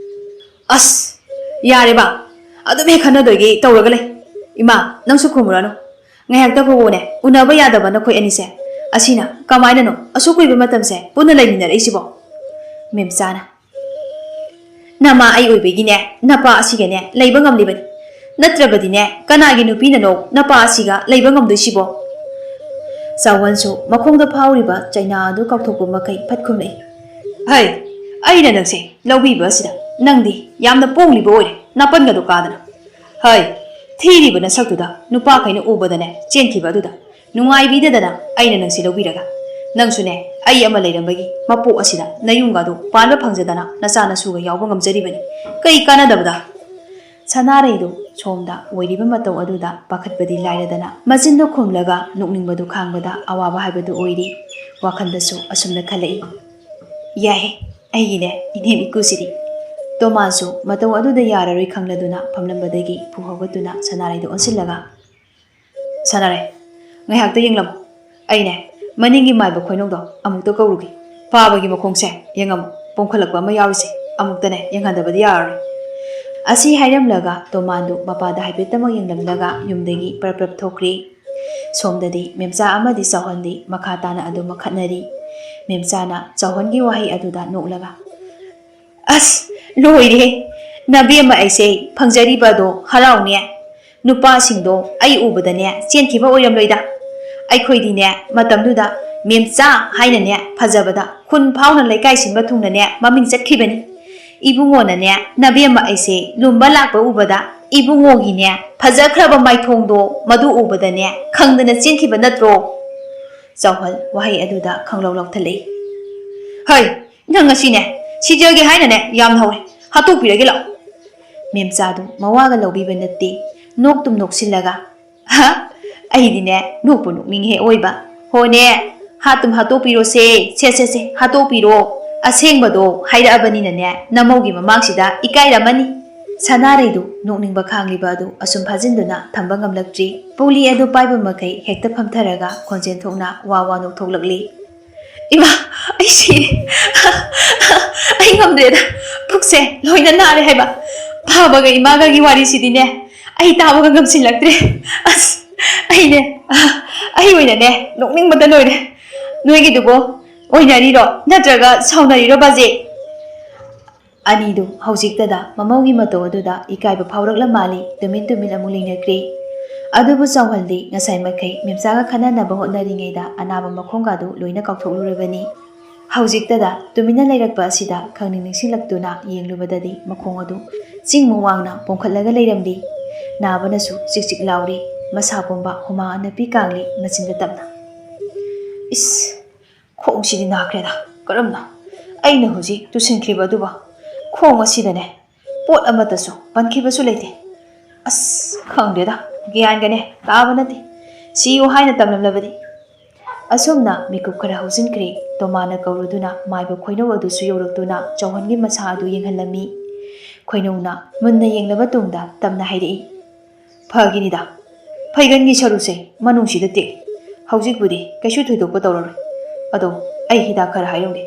"ꯑꯁ, ꯌꯥꯔꯦꯕ, ꯑꯗꯨꯝ ꯍꯦꯛ ꯈꯠꯅꯗꯣꯏꯒꯤ ꯇꯧꯔꯒ ꯂꯩ꯫ ꯏꯃꯥ, ꯅꯪꯁꯨ ꯈꯨꯝꯃꯨꯔꯅꯨ꯫ ꯉꯥꯏꯍꯥꯛꯇ ꯐꯥꯎꯕꯅꯦ ꯎꯅꯕ ꯌꯥꯗꯕ ꯅꯈꯣꯏ ꯑꯅꯤꯁꯦ꯫ ꯑꯁꯤꯅ ꯀꯃꯥꯏꯅꯅꯣ ꯑꯁꯨꯛ ꯀꯨꯏꯕ ꯃꯇꯝꯁꯦ ꯄꯨꯟꯅ ꯂꯩꯃꯤꯟꯅꯔꯛꯏꯁꯤꯕꯣ?" ꯃꯦꯝꯆꯥꯅ, "ꯅꯃꯥ ꯑꯩ ꯑꯣꯏꯕꯒꯤꯅꯦ ꯅꯄꯥ ꯑꯁꯤꯒꯅꯦ ꯂꯩꯕ ꯉꯝꯂꯤꯕꯅꯤ꯫ ꯅꯠꯇ꯭ꯔꯕꯗꯤꯅꯦ ꯀꯅꯥꯒꯤ ꯅꯨꯄꯤꯅꯅꯣ ꯅꯄꯥ ꯑꯁꯤꯒ ꯂꯩꯕ ꯉꯝꯗꯣꯏꯁꯤꯕꯣ?" ꯆꯥꯎꯍꯟꯁꯨ ꯃꯈꯣꯡꯗ ꯐꯥꯎꯔꯤꯕ ꯆꯩꯅꯥ ꯑꯗꯨ ꯀꯥꯎꯊꯣꯛꯄ ꯃꯈꯩ ꯐꯠ ꯈꯨꯝꯂꯛꯏ꯫ "ꯍꯩ, ꯑꯩꯅ ꯅꯪꯁꯦ ꯂꯧꯕꯤꯕ ꯑꯁꯤꯗ ꯅꯪꯗꯤ ꯌꯥꯝꯅ ꯄꯣꯡꯂꯤꯕ ꯑꯣꯏꯔꯦ, ꯅꯥꯄꯟꯒꯗꯣ ꯀꯥꯗꯅ꯫ ꯍꯩ, ꯊꯤꯔꯤꯕ ꯅꯁꯛꯇꯨꯗ ꯅꯨꯄꯥꯈꯩꯅ ꯎꯕꯗꯅꯦ ꯆꯦꯟꯈꯤꯕ ꯑꯗꯨꯗ ꯅꯨꯡꯉꯥꯏꯕꯤꯗꯗꯅ ꯑꯩꯅ ꯅꯪꯁꯤ ꯂꯧꯕꯤꯔꯒ, ꯅꯪꯁꯨꯅꯦ ꯑꯩ ꯑꯃ ꯂꯩꯔꯝꯕꯒꯤ ꯃꯄꯣꯛ ꯑꯁꯤꯗ ꯅꯌꯨꯝꯒꯗꯣ ꯄꯥꯟꯕ ꯐꯪꯖꯗꯅ ꯅꯆꯥ ꯅꯁꯨꯒ ꯌꯥꯎꯕ ꯉꯝꯖꯔꯤꯕꯅꯤ꯫ ꯀꯩ ꯀꯥꯟꯅꯗꯕꯗ?" ꯁꯅꯥꯔꯩꯗꯨ ꯁꯣꯝꯗ ꯑꯣꯏꯔꯤꯕ ꯃꯇꯧ ꯑꯗꯨꯗ ꯄꯥꯈꯠꯄꯗꯤ ꯂꯥꯏꯔꯗꯅ ꯃꯆꯤꯟꯗꯨ ꯈꯨꯝꯂꯒ ꯅꯣꯛꯅꯤꯡꯕꯗꯨ ꯈꯥꯡꯕꯗ ꯑꯋꯥꯕ ꯍꯥꯏꯕꯗꯨ ꯑꯣꯏꯔꯤ꯫ ꯋꯥꯈꯜꯗꯁꯨ ꯑꯁꯨꯝꯅ ꯈꯜꯂꯛꯏ, "ꯌꯥꯏꯍꯦ, ꯑꯩꯒꯤꯅꯦ ꯏꯅꯦꯝ ꯏꯀꯨꯁꯤꯗꯤ꯫" ꯇꯣꯃꯥꯟꯁꯨ ꯃꯇꯧ ꯑꯗꯨꯗ ꯌꯥꯔꯔꯣꯏ ꯈꯪꯂꯗꯨꯅ ꯐꯝꯂꯝꯕꯗꯒꯤ ꯐꯨ ꯍꯧꯒꯠꯇꯨꯅ ꯁꯅꯥꯔꯩꯗ ꯑꯣꯟꯁꯤꯜꯂꯒ, "ꯁꯅꯥꯔꯩ, ꯉꯥꯏꯍꯥꯛꯇ ꯌꯦꯡꯂꯝꯃꯨ꯫ ꯑꯩꯅꯦ ꯃꯅꯤꯡꯒꯤ ꯃꯥꯏꯕ ꯈꯣꯏꯅꯧꯗꯣ ꯑꯃꯨꯛꯇ ꯀꯧꯔꯨꯒꯦ꯫ ꯄꯥꯕꯒꯤ ꯃꯈꯣꯡꯁꯦ ꯌꯦꯡꯉꯝꯃꯨ, ꯄꯣꯝꯈꯠꯂꯛꯄ ꯑꯃ ꯌꯥꯎꯔꯤꯁꯦ ꯑꯃꯨꯛꯇꯅꯦ ꯌꯦꯡꯍꯟꯗꯕꯗꯤ ꯌꯥꯔꯔꯣꯏ꯫" ꯑꯁꯤ ꯍꯥꯏꯔꯝꯂꯒ ꯇꯣꯃꯥꯟꯗꯨ ꯃꯄꯥꯗ ꯍꯥꯏꯐꯦꯠꯇꯃꯛ ꯌꯦꯡꯂꯝꯂꯒ ꯌꯨꯝꯗꯒꯤ ꯄ꯭ꯔꯞ ꯄ꯭ꯔꯞ ꯊꯣꯛꯈ꯭ꯔꯦ꯫ ꯁꯣꯝꯗꯗꯤ ꯃꯦꯝꯆꯥ ꯑꯃꯗꯤ ꯆꯥꯎꯍꯟꯗꯤ ꯃꯈꯥ ꯇꯥꯅ ꯑꯗꯨꯃꯛ ꯈꯠꯅꯔꯤ꯫ ꯃꯦꯝꯆꯥꯅ ꯆꯥꯎꯍꯟꯒꯤ ꯋꯥꯍꯩ ꯑꯗꯨꯗ ꯅꯣꯛꯂꯒ, "ꯑꯁ, ꯂꯣꯏꯔꯦ! ꯅꯕꯦꯝꯃ ꯑꯩꯁꯦ ꯐꯪꯖꯔꯤꯕ ꯑꯗꯣ ꯍꯔꯥꯎꯅꯦ꯫ ꯅꯨꯄꯥꯁꯤꯡꯗꯣ ꯑꯩ ꯎꯕꯗꯅꯦ ꯆꯦꯟꯈꯤꯕ ꯑꯣꯏꯔꯝꯂꯣꯏꯗ꯫ ꯑꯩꯈꯣꯏꯗꯤꯅꯦ ꯃꯇꯝꯗꯨꯗ ꯃꯦꯝꯆꯥ ꯍꯥꯏꯅꯅꯦ ꯐꯖꯕꯗ ꯈꯨꯟ ꯐꯥꯎꯅ ꯂꯩꯀꯥꯏ ꯁꯤꯟꯕ ꯊꯨꯡꯅꯅꯦ ꯃꯃꯤꯡ ꯆꯠꯈꯤꯕꯅꯤ꯫ ꯏꯕꯨꯡꯉꯣꯅꯅꯦ ꯅꯕꯦꯝꯃ ꯑꯩꯁꯦ ꯂꯨꯝꯕ ꯂꯥꯛꯄ ꯎꯕꯗ ꯏꯕꯨꯡꯉꯣꯒꯤꯅꯦ ꯐꯖꯈ꯭ꯔꯕ ꯃꯥꯏꯊꯣꯡꯗꯣ ꯃꯗꯨ ꯎꯕꯗꯅꯦ ꯈꯪꯗꯅ ꯆꯦꯟꯈꯤꯕ ꯅꯠꯇ꯭ꯔꯣ?" ꯆꯥꯎꯍꯜ ꯋꯥꯍꯩ ꯑꯗꯨꯗ ꯈꯪꯂꯧ ꯂꯧꯊꯠꯂꯛꯏ꯫ "ꯍꯩ, ꯅꯪ ꯉꯁꯤꯅꯦ ꯁꯤꯖꯒꯦ ꯍꯥꯏꯅꯅꯦ ꯌꯥꯝ ꯍꯧꯔꯦ, ꯍꯥꯠꯇꯣꯛꯄꯤꯔꯒꯦ ꯂꯥꯛꯑꯣ꯫" ꯃꯦꯝꯆꯥꯗꯨ ꯃꯋꯥꯒ ꯂꯧꯕꯤꯕ ꯅꯠꯇꯦ, ꯅꯣꯛꯇꯨꯝ ꯅꯣꯛꯁꯤꯜꯂꯒ, "ꯍꯥ, ꯑꯩꯗꯤꯅꯦ ꯅꯣꯛꯄꯨ ꯅꯣꯛꯅꯤꯡꯍꯦ ꯑꯣꯏꯕ꯫ ꯍꯣꯅꯦ, ꯍꯥꯠꯇꯨꯝ ꯍꯥꯠꯇꯣꯛꯄꯤꯔꯣꯁꯦ, ꯁꯦ ꯁꯦ ꯁꯦ, ꯍꯥꯠꯇꯣꯛꯄꯤꯔꯣ꯫ ꯑꯁꯦꯡꯕꯗꯣ ꯍꯥꯏꯔꯛꯑꯕꯅꯤꯅꯅꯦ ꯅꯃꯧꯒꯤ ꯃꯃꯥꯡꯁꯤꯗ ꯏꯀꯥꯏꯔꯝꯃꯅꯤ꯫" ꯁꯅꯥꯔꯩꯗꯨ ꯅꯣꯛꯅꯤꯡꯕ ꯈꯥꯡꯂꯤꯕ ꯑꯗꯨ ꯑꯁꯨꯝ ꯐꯥꯖꯤꯟꯗꯨꯅ ꯊꯝꯕ ꯉꯝꯂꯛꯇ꯭ꯔꯤ꯫ ꯄꯨꯂꯤ ꯑꯗꯨ ꯄꯥꯏꯕ ꯃꯈꯩ ꯍꯦꯛꯇ ꯐꯝꯊꯔꯒ ꯈꯣꯟꯖꯦꯜ ꯊꯣꯛꯅ ꯋꯥ ꯋꯥ ꯅꯣꯛꯊꯣꯛꯂꯛꯂꯤ꯫ "ꯏꯃꯥ, ꯑꯩ ꯁꯤꯔꯦ꯫ ꯑꯩ ꯉꯝꯗ꯭ꯔꯦꯗ꯫ ꯄꯨꯛꯁꯦ ꯂꯣꯏꯅ ꯅꯥꯔꯦ ꯍꯥꯏꯕ꯫ ꯐꯥꯕꯒ ꯏꯃꯥꯒꯒꯤ ꯋꯥꯔꯤꯁꯤꯗꯤꯅꯦ ꯑꯩ ꯇꯥꯕꯒ ꯉꯝꯁꯤꯜꯂꯛꯇ꯭ꯔꯦ꯫ ꯑꯁ, ꯑꯩꯅꯦ, ꯑꯩ ꯑꯣꯏꯅꯅꯦ ꯅꯣꯛꯅꯤꯡꯕꯗ ꯂꯣꯏꯔꯦ꯫ ꯅꯣꯏꯒꯤꯗꯨꯕꯨ ꯑꯣꯏꯅꯔꯤꯔꯣ ꯅꯠꯇ꯭ꯔꯒ ꯁꯥꯎꯅꯔꯤꯔꯣ ꯕꯥꯖꯦ?" ꯑꯅꯤꯗꯨ ꯍꯧꯖꯤꯛꯇꯗ ꯃꯃꯧꯒꯤ ꯃꯇꯧ ꯑꯗꯨꯗ ꯏꯀꯥꯏꯕ ꯐꯥꯎꯔꯛꯂ ꯃꯥꯜꯂꯤ, ꯇꯨꯃꯤꯟ ꯇꯨꯃꯤꯟ ꯑꯃꯨꯛ ꯂꯩꯅꯈ꯭ꯔꯦ꯫ ꯑꯗꯨꯕꯨ ꯆꯥꯎꯍꯜꯗꯤ ꯉꯁꯥꯏ ꯃꯈꯩ ꯃꯦꯝꯆꯥꯒ ꯈꯟꯅꯅꯕ ꯍꯣꯠꯅꯔꯤꯉꯩꯗ ꯑꯅꯥꯕ ꯃꯈꯣꯡꯒꯗꯨ ꯂꯣꯏꯅ ꯀꯥꯎꯊꯣꯛꯂꯨꯔꯕꯅꯤ꯫ ꯍꯧꯖꯤꯛꯇꯗ ꯇꯨꯃꯤꯟꯅ ꯂꯩꯔꯛꯄ ꯑꯁꯤꯗ ꯈꯪꯅꯤꯡ ꯅꯤꯡꯁꯤꯡꯂꯛꯇꯨꯅ ꯌꯦꯡꯂꯨꯕꯗꯗꯤ ꯃꯈꯣꯡ ꯑꯗꯨ ꯆꯤꯡꯃꯨꯛ ꯋꯥꯡꯅ ꯄꯣꯝꯈꯠꯂꯒ ꯂꯩꯔꯝꯂꯤ꯫ ꯅꯥꯕꯅꯁꯨ ꯆꯤꯛ ꯆꯤꯛ ꯂꯥꯎꯔꯤ꯫ ꯃꯁꯥ ꯄꯨꯝꯕ ꯍꯨꯃꯥꯡ ꯑꯅꯞꯄꯤ ꯀꯥꯡꯂꯤ ꯃꯆꯤꯟꯗ ꯇꯞꯅ꯫ ꯏꯁ! ꯈꯣꯡꯁꯤꯗꯤ ꯅꯥꯈ꯭ꯔꯦꯗ꯫ ꯀꯔꯝꯅ? ꯑꯩꯅ ꯍꯧꯖꯤꯛ ꯇꯨꯁꯤꯟꯈ꯭ꯔꯤꯕ ꯑꯗꯨꯕꯨ ꯈꯣꯡ ꯑꯁꯤꯗꯅꯦ ꯄꯣꯠ ꯑꯃꯠꯇꯁꯨ ꯄꯟꯈꯤꯕꯁꯨ ꯂꯩꯇꯦ꯫ ꯑꯁ, ꯈꯪꯗꯦꯗ, ꯒ꯭ꯌꯥꯟꯒꯅꯦ ꯇꯥꯕ ꯅꯠꯇꯦ꯫ ꯁꯤꯌꯨ ꯍꯥꯏꯅ ꯇꯝꯂꯝꯂꯕꯗꯤ꯫ ꯑꯁꯨꯝꯅ ꯃꯤꯀꯨꯞ ꯈꯔ ꯍꯧꯖꯤꯟꯈ꯭ꯔꯦ꯫ ꯇꯣꯃꯥꯅ ꯀꯧꯔꯨꯗꯨꯅ ꯃꯥꯏꯕ ꯈꯣꯏꯅꯧ ꯑꯗꯨꯁꯨ ꯌꯧꯔꯛꯇꯨꯅ ꯆꯥꯎꯍꯟꯒꯤ ꯃꯁꯥ ꯑꯗꯨ ꯌꯦꯡꯍꯜꯂꯝꯃꯤ꯫ ꯈꯣꯏꯅꯧꯅ ꯃꯨꯟꯅ ꯌꯦꯡꯂꯕ ꯇꯨꯡꯗ ꯇꯞꯅ ꯍꯥꯏꯔꯛꯏ, "ꯐꯒꯤꯅꯤꯗ, ꯐꯩꯒꯟꯒꯤ ꯁꯔꯨꯁꯦ ꯃꯅꯨꯡꯁꯤꯗ ꯇꯦꯛꯂꯤ꯫ ꯍꯧꯖꯤꯛꯄꯨꯗꯤ ꯀꯩꯁꯨ ꯊꯣꯏꯗꯣꯛꯄ ꯇꯧꯔꯔꯣꯏ꯫ ꯑꯗꯣ ꯑꯩ ꯍꯤꯗꯥꯛ ꯈꯔ ꯍꯥꯏꯔꯝꯒꯦ,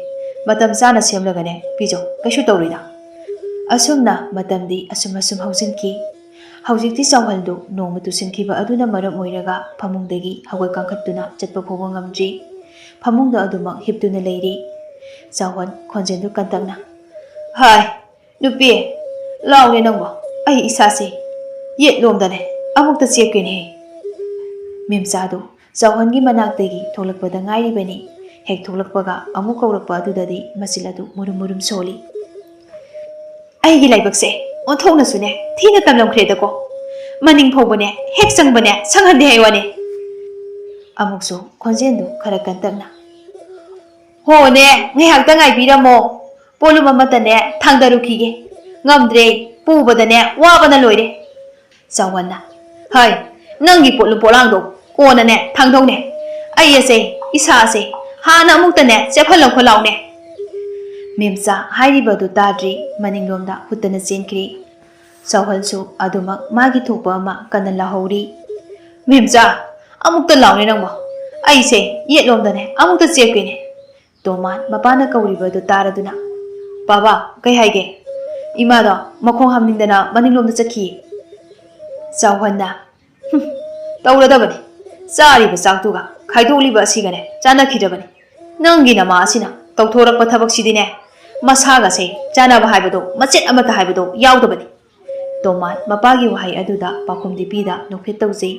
ꯃꯇꯝ ꯆꯥꯅ ꯁꯦꯝꯂꯒꯅꯦ ꯄꯤꯖꯧ, ꯀꯩꯁꯨ ꯇꯧꯔꯣꯏꯗ꯫" ꯑꯁꯨꯝꯅ ꯃꯇꯝꯗꯤ ꯑꯁꯨꯝ ꯑꯁꯨꯝ ꯍꯧꯖꯤꯟꯈꯤ꯫ ꯍꯧꯖꯤꯛꯇꯤ ꯆꯥꯎꯍꯜꯗꯨ ꯅꯣꯡꯃ ꯇꯨꯁꯤꯟꯈꯤꯕ ꯑꯗꯨꯅ ꯃꯔꯝ ꯑꯣꯏꯔꯒ ꯐꯃꯨꯡꯗꯒꯤ ꯍꯧꯒꯠ ꯀꯥꯡꯈꯠꯇꯨꯅ ꯆꯠꯄ ꯐꯥꯎꯕ ꯉꯝꯗ꯭ꯔꯤ꯫ ꯐꯃꯨꯡꯗ ꯑꯗꯨꯃꯛ ꯍꯤꯞꯇꯨꯅ ꯂꯩꯔꯤ꯫ ꯆꯥꯎꯍꯟ ꯈꯣꯟꯖꯦꯜꯗꯨ ꯀꯟꯇꯛꯅ, "ꯍꯥꯏ, ꯅꯨꯄꯤ, ꯂꯥꯎꯅꯦ ꯅꯪꯕꯣ, ꯑꯩ ꯏꯁꯥꯁꯦ ꯌꯦꯠꯂꯣꯝꯗꯅꯦ ꯑꯃꯨꯛꯇ ꯆꯦꯞꯀꯦꯅꯦ꯫" ꯃꯦꯝꯆꯥꯗꯨ ꯆꯥꯎꯍꯟꯒꯤ ꯃꯅꯥꯛꯇꯒꯤ ꯊꯣꯛꯂꯛꯄꯗ ꯉꯥꯏꯔꯤꯕꯅꯤ꯫ ꯍꯦꯛ ꯊꯣꯛꯂꯛꯄꯒ ꯑꯃꯨꯛ ꯀꯧꯔꯛꯄ ꯑꯗꯨꯗꯗꯤ ꯃꯆꯤꯜ ꯑꯗꯨ ꯃꯨꯔꯨꯝ ꯃꯨꯔꯨꯝ ꯁꯣꯜꯂꯤ꯫ "ꯑꯩꯒꯤ ꯂꯥꯏꯕꯛꯁꯦ ꯑꯣꯟꯊꯣꯛꯅꯁꯨꯅꯦ ꯊꯤꯅ ꯇꯝꯂꯝꯈ꯭ꯔꯦꯗꯀꯣ꯫ ꯃꯅꯤꯡ ꯐꯥꯎꯕꯅꯦ ꯍꯦꯛ ꯆꯪꯕꯅꯦ ꯁꯪꯍꯟꯗꯦ ꯍꯥꯏ ꯋꯥꯅꯦ꯫" ꯑꯃꯨꯛꯁꯨ ꯈꯣꯟꯖꯦꯜꯗꯨ ꯈꯔ ꯀꯟꯇꯛꯅ, "ꯍꯣꯅꯦ, ꯉꯥꯏꯍꯥꯛꯇ ꯉꯥꯏꯕꯤꯔꯝꯃꯣ꯫ ꯄꯣꯠꯂꯨꯝ ꯑꯃꯠꯇꯅꯦ ꯊꯥꯡꯗꯔꯨꯈꯤꯒꯦ꯫ ꯉꯝꯗ꯭ꯔꯦ, ꯄꯨꯕꯗꯅꯦ ꯋꯥꯕꯅ ꯂꯣꯏꯔꯦ꯫" ꯆꯥꯎꯍꯟꯅ, "ꯍꯩ, ꯅꯪꯒꯤ ꯄꯣꯠꯂꯨꯝ ꯄꯣꯠꯂꯥꯡꯗꯣ ꯀꯣꯟꯅꯅꯦ ꯊꯥꯡꯗꯧꯅꯦ꯫ ꯑꯩ ꯑꯁꯦ, ꯏꯁꯥ ꯑꯁꯦ ꯍꯥꯟꯅ ꯑꯃꯨꯛꯇꯅꯦ ꯆꯦꯞꯍꯜꯂꯛꯈꯣ ꯂꯥꯎꯅꯦ꯫" ꯃꯦꯝꯆꯥ ꯍꯥꯏꯔꯤꯕꯗꯨ ꯇꯥꯗ꯭ꯔꯤ, ꯃꯅꯤꯡꯂꯣꯝꯗ ꯍꯨꯠꯇꯅ ꯆꯦꯟꯈ꯭ꯔꯤ꯫ ꯆꯥꯎꯍꯟꯁꯨ ꯑꯗꯨꯃꯛ ꯃꯥꯒꯤ ꯊꯣꯛꯄ ꯑꯃ ꯀꯟꯅ ꯂꯥꯎꯍꯧꯔꯤ꯫ "ꯃꯦꯝꯆꯥ, ꯑꯃꯨꯛꯇ ꯂꯥꯎꯅꯦ ꯅꯪꯕꯣ꯫ ꯑꯩꯁꯦ ꯌꯦꯠꯂꯣꯝꯗꯅꯦ ꯑꯃꯨꯛꯇ ꯆꯦꯞꯀꯦꯅꯦ꯫" ꯇꯣꯃꯥꯟ ꯃꯄꯥꯅ ꯀꯧꯔꯤꯕ ꯑꯗꯨ ꯇꯥꯔꯗꯨꯅ, "ꯕꯥꯕꯥ, ꯀꯩ ꯍꯥꯏꯒꯦ?" "ꯏꯃꯥꯗꯣ ꯃꯈꯣꯡ ꯍꯥꯝꯅꯤꯡꯗꯅ ꯃꯅꯤꯡꯂꯣꯝꯗ ꯆꯠꯈꯤꯌꯦ꯫" ꯆꯥꯎꯍꯟꯅ, "ꯍꯨꯝ, ꯇꯧꯔꯗꯕꯅꯤ꯫ ꯆꯥꯔꯤꯕ ꯆꯥꯛꯇꯨꯒ ꯈꯥꯏꯗꯣꯛꯂꯤꯕ ꯑꯁꯤꯒꯅꯦ ꯆꯥꯅꯈꯤꯗ꯭ꯔꯕꯅꯤ꯫ ꯅꯪꯒꯤ ꯅꯃꯥ ꯑꯁꯤꯅ ꯇꯧꯊꯣꯔꯛꯄ ꯊꯕꯛꯁꯤꯗꯤꯅꯦ, ꯃꯁꯥꯒꯁꯦ ꯆꯥꯅꯕ ꯍꯥꯏꯕꯗꯣ, ꯃꯆꯦꯠ ꯑꯃꯠꯇ ꯍꯥꯏꯕꯗꯣ ꯌꯥꯎꯗꯕꯅꯤ꯫" ꯇꯣꯃꯥꯟ ꯃꯄꯥꯒꯤ ꯋꯥꯍꯩ ꯑꯗꯨꯗ ꯄꯥꯎꯈꯨꯝꯗꯤ ꯄꯤꯗ ꯅꯣꯛꯐꯦꯠ ꯇꯧꯖꯩ꯫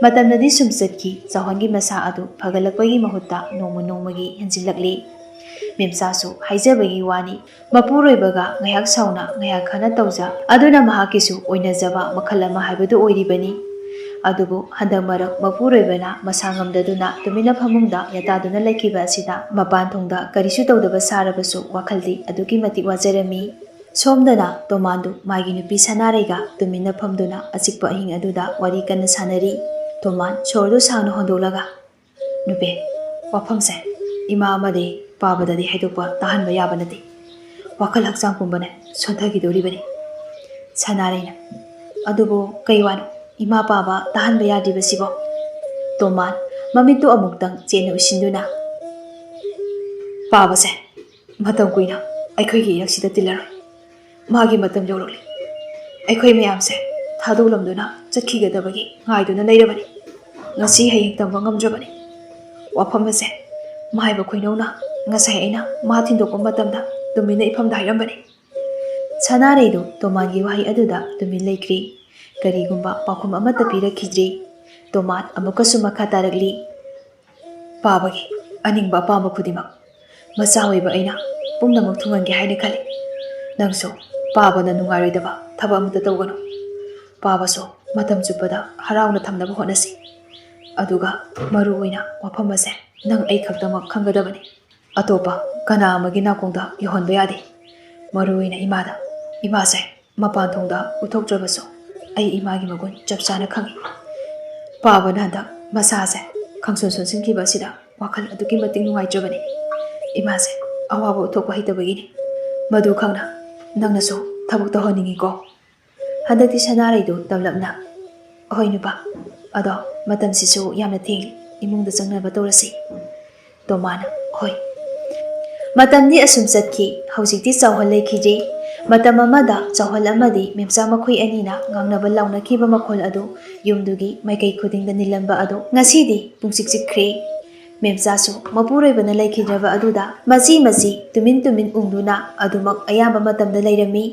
ꯃꯇꯝꯅꯗꯤ ꯁꯨꯝ ꯆꯠꯈꯤ꯫ ꯆꯥꯎꯍꯟꯒꯤ ꯃꯁꯥ ꯑꯗꯨ ꯐꯒꯠꯂꯛꯄꯒꯤ ꯃꯍꯨꯠꯇ ꯅꯣꯡꯃ ꯅꯣꯡꯃꯒꯤ ꯍꯦꯟꯖꯤꯜꯂꯛꯂꯤ꯫ ꯃꯦꯝꯆꯥꯁꯨ ꯍꯥꯏꯖꯕꯒꯤ ꯋꯥꯅꯤ, ꯃꯄꯨꯔꯣꯏꯕꯒ ꯉꯥꯏꯍꯥꯛ ꯁꯥꯎꯅ, ꯉꯥꯏꯍꯥꯛ ꯈꯟꯅ ꯇꯧꯖ, ꯑꯗꯨꯅ ꯃꯍꯥꯛꯀꯤꯁꯨ ꯑꯣꯏꯅꯖꯕ ꯃꯈꯜ ꯑꯃ ꯍꯥꯏꯕꯗꯨ ꯑꯣꯏꯔꯤꯕꯅꯤ꯫ ꯑꯗꯨꯕꯨ ꯍꯟꯗꯛ ꯃꯔꯛ ꯃꯄꯨꯔꯣꯏꯕꯅ ꯃꯁꯥ ꯉꯝꯗꯗꯨꯅ ꯇꯨꯃꯤꯟꯅ ꯐꯃꯨꯡꯗ ꯌꯥꯇꯥꯗꯨꯅ ꯂꯩꯈꯤꯕ ꯑꯁꯤꯗ ꯃꯄꯥꯟ ꯊꯣꯡꯗ ꯀꯔꯤꯁꯨ ꯇꯧꯗꯕ ꯁꯥꯔꯕꯁꯨ ꯋꯥꯈꯜꯗꯤ ꯑꯗꯨꯛꯀꯤ ꯃꯇꯤꯛ ꯋꯥꯖꯔꯝꯃꯤ꯫ ꯁꯣꯝꯗꯅ ꯇꯣꯃꯥꯟꯗꯨ ꯃꯥꯒꯤ ꯅꯨꯄꯤ ꯁꯅꯥꯔꯩꯒ ꯇꯨꯃꯤꯟꯅ ꯐꯝꯗꯨꯅ ꯑꯆꯤꯛꯄ ꯑꯍꯤꯡ ꯑꯗꯨꯗ ꯋꯥꯔꯤ ꯀꯟꯅ ꯁꯥꯟꯅꯔꯤ꯫ ꯇꯣꯃꯥꯟ ꯁꯣꯔꯗꯨ ꯁꯥꯡꯅ ꯍꯣꯟꯗꯣꯛꯂꯒ, "ꯅꯨꯄꯤ, ꯋꯥꯐꯝꯁꯦ ꯏꯃꯥ ꯑꯃꯗꯤ ꯄꯥꯕꯗꯗꯤ ꯍꯥꯏꯗꯣꯛꯄ ꯇꯥꯍꯟꯕ ꯌꯥꯕ ꯅꯠꯇꯦ꯫ ꯋꯥꯈꯜ ꯍꯛꯆꯥꯡ ꯄꯨꯝꯕꯅꯦ ꯁꯣꯟꯊꯈꯤꯗꯧꯔꯤꯕꯅꯤ꯫" ꯁꯅꯥꯔꯩꯅ, "ꯑꯗꯨꯕꯨ ꯀꯩ ꯋꯥꯅꯣ? ꯏꯃꯥ ꯄꯥꯕ ꯇꯥꯍꯟꯕ ꯌꯥꯗ꯭ꯔꯤꯕꯁꯤꯕꯣ?" ꯇꯣꯃꯥꯟ ꯃꯃꯤꯠꯇꯨ ꯑꯃꯨꯛꯇꯪ ꯆꯦꯠꯅ ꯎꯏꯁꯤꯟꯗꯨꯅ, "ꯄꯥꯕꯁꯦ ꯃꯇꯝ ꯀꯨꯏꯅ ꯑꯩꯈꯣꯏꯒꯤ ꯏꯔꯛꯁꯤꯗ ꯇꯤꯜꯂꯔꯣꯏ꯫ ꯃꯥꯒꯤ ꯃꯇꯝ ꯌꯧꯔꯛꯂꯦ꯫ ꯑꯩꯈꯣꯏ ꯃꯌꯥꯝꯁꯦ ꯊꯥꯗꯣꯛꯂꯝꯗꯨꯅ ꯆꯠꯈꯤꯒꯗꯕꯒꯤ ꯉꯥꯏꯗꯨꯅ ꯂꯩꯔꯕꯅꯤ꯫ ꯉꯁꯤ ꯍꯌꯦꯡ ꯇꯝꯕ ꯉꯝꯗ꯭ꯔꯕꯅꯤ꯫ ꯋꯥꯐꯝ ꯑꯁꯦ ꯃꯥꯏꯕ ꯈꯣꯏꯅꯧꯅ ꯉꯁꯥꯏ ꯑꯩꯅ ꯃꯥ ꯊꯤꯟꯗꯣꯛꯄ ꯃꯇꯝꯗ ꯇꯨꯃꯤꯟꯅ ꯏꯐꯝꯗ ꯍꯥꯏꯔꯝꯕꯅꯤ꯫ ꯁꯅꯥꯔꯩꯗꯨ ꯇꯣꯃꯥꯟꯒꯤ ꯋꯥꯍꯩ ꯑꯗꯨꯗ ꯇꯨꯃꯤꯟ ꯂꯩꯈ꯭ꯔꯤ꯫ ꯀꯔꯤꯒꯨꯝꯕ ꯄꯥꯎꯈꯨꯝ ꯑꯃꯠꯇ ꯄꯤꯔꯛꯈꯤꯗ꯭ꯔꯤ꯫ ꯇꯣꯃꯥꯟ ꯑꯃꯨꯛꯀꯁꯨ ꯃꯈꯥ ꯇꯥꯔꯛꯂꯤ, "ꯄꯥꯕꯒꯤ ꯑꯅꯤꯡꯕ ꯑꯄꯥꯝꯕ ꯈꯨꯗꯤꯡꯃꯛ ꯃꯆꯥ ꯑꯣꯏꯕ ꯑꯩꯅ ꯄꯨꯝꯅꯃꯛ ꯊꯨꯡꯍꯟꯒꯦ ꯍꯥꯏꯅ ꯈꯜꯂꯤ꯫ ꯅꯪꯁꯨ ꯄꯥꯕꯅ ꯅꯨꯡꯉꯥꯏꯔꯣꯏꯗꯕ ꯊꯕꯛ ꯑꯃꯠꯇ ꯇꯧꯒꯅꯨ꯫ ꯄꯥꯕꯁꯨ ꯃꯇꯝ ꯆꯨꯞꯄꯗ ꯍꯔꯥꯎꯅ ꯊꯝꯅꯕ ꯍꯣꯠꯅꯁꯤ꯫ ꯑꯗꯨꯒ ꯃꯔꯨ ꯑꯣꯏꯅ ꯋꯥꯐꯝ ꯑꯁꯦ ꯅꯪ ꯑꯩ ꯈꯛꯇꯃꯛ ꯈꯪꯒꯗꯕꯅꯤ꯫ ꯑꯇꯣꯞꯄ ꯀꯅꯥ ꯑꯃꯒꯤ ꯅꯥꯀꯣꯡꯗ ꯌꯧꯍꯟꯕ ꯌꯥꯗꯦ꯫ ꯃꯔꯨ ꯑꯣꯏꯅ ꯏꯃꯥꯗ꯫ ꯏꯃꯥꯁꯦ ꯃꯄꯥꯟ ꯊꯣꯡꯗ ꯎꯠꯊꯣꯛꯇ꯭ꯔꯕꯁꯨ ꯑꯩ ꯏꯃꯥꯒꯤ ꯃꯒꯨꯟ ꯆꯞ ꯆꯥꯅ ꯈꯪꯏ꯫ ꯄꯥꯕꯅ ꯍꯟꯗꯛ ꯃꯁꯥꯁꯦ ꯈꯪꯁꯣꯟ ꯁꯣꯟꯁꯤꯟꯈꯤꯕ ꯑꯁꯤꯗ ꯋꯥꯈꯜ ꯑꯗꯨꯛꯀꯤ ꯃꯇꯤꯛ ꯅꯨꯡꯉꯥꯏꯇ꯭ꯔꯕꯅꯤ꯫ ꯏꯃꯥꯁꯦ ꯑꯋꯥꯕ ꯎꯠꯊꯣꯛꯄ ꯍꯩꯇꯕꯒꯤꯅꯤ꯫ ꯃꯗꯨ ꯈꯪꯅ ꯅꯪꯅꯁꯨ ꯊꯕꯛ ꯇꯧꯍꯟꯅꯤꯡꯉꯤꯀꯣ?" ꯍꯟꯗꯛꯇꯤ ꯁꯅꯥꯔꯩꯗꯨ ꯇꯞꯂꯞꯅ, "ꯍꯣꯏ ꯅꯨꯄꯥ, ꯑꯗꯣ ꯃꯇꯝꯁꯤꯁꯨ ꯌꯥꯝꯅ ꯊꯦꯡꯂꯤ, ꯏꯃꯨꯡꯗ ꯆꯪꯅꯕ ꯇꯧꯔꯁꯤ꯫" ꯇꯣꯃꯥꯅ, "ꯍꯣꯏ꯫" ꯃꯇꯝꯗꯤ ꯑꯁꯨꯝ ꯆꯠꯈꯤ꯫ ꯍꯧꯖꯤꯛꯇꯤ ꯆꯥꯎꯍꯜ ꯂꯩꯈꯤꯗ꯭ꯔꯦ꯫ ꯃꯇꯝ ꯑꯃꯗ ꯆꯥꯎꯍꯜ ꯑꯃꯗꯤ ꯃꯦꯝꯆꯥ ꯃꯈꯣꯏ ꯑꯅꯤꯅ ꯉꯥꯡꯅꯕ ꯂꯥꯎꯅꯈꯤꯕ ꯃꯈꯣꯜ ꯑꯗꯨ ꯌꯨꯝꯗꯨꯒꯤ ꯃꯥꯏꯀꯩ ꯈꯨꯗꯤꯡꯗ ꯅꯤꯜꯂꯝꯕ ꯑꯗꯨ ꯉꯁꯤꯗꯤ ꯄꯨꯡꯆꯤꯛ ꯆꯤꯛꯈ꯭ꯔꯦ꯫ ꯃꯦꯝꯆꯥꯁꯨ ꯃꯄꯨꯔꯣꯏꯕꯅ ꯂꯩꯈꯤꯗ꯭ꯔꯕ ꯑꯗꯨꯗ ꯃꯆꯤ ꯃꯆꯤ ꯇꯨꯃꯤꯟ ꯇꯨꯃꯤꯟ ꯎꯪꯗꯨꯅ ꯑꯗꯨꯃꯛ ꯑꯌꯥꯝꯕ ꯃꯇꯝꯗ ꯂꯩꯔꯝꯃꯤ꯫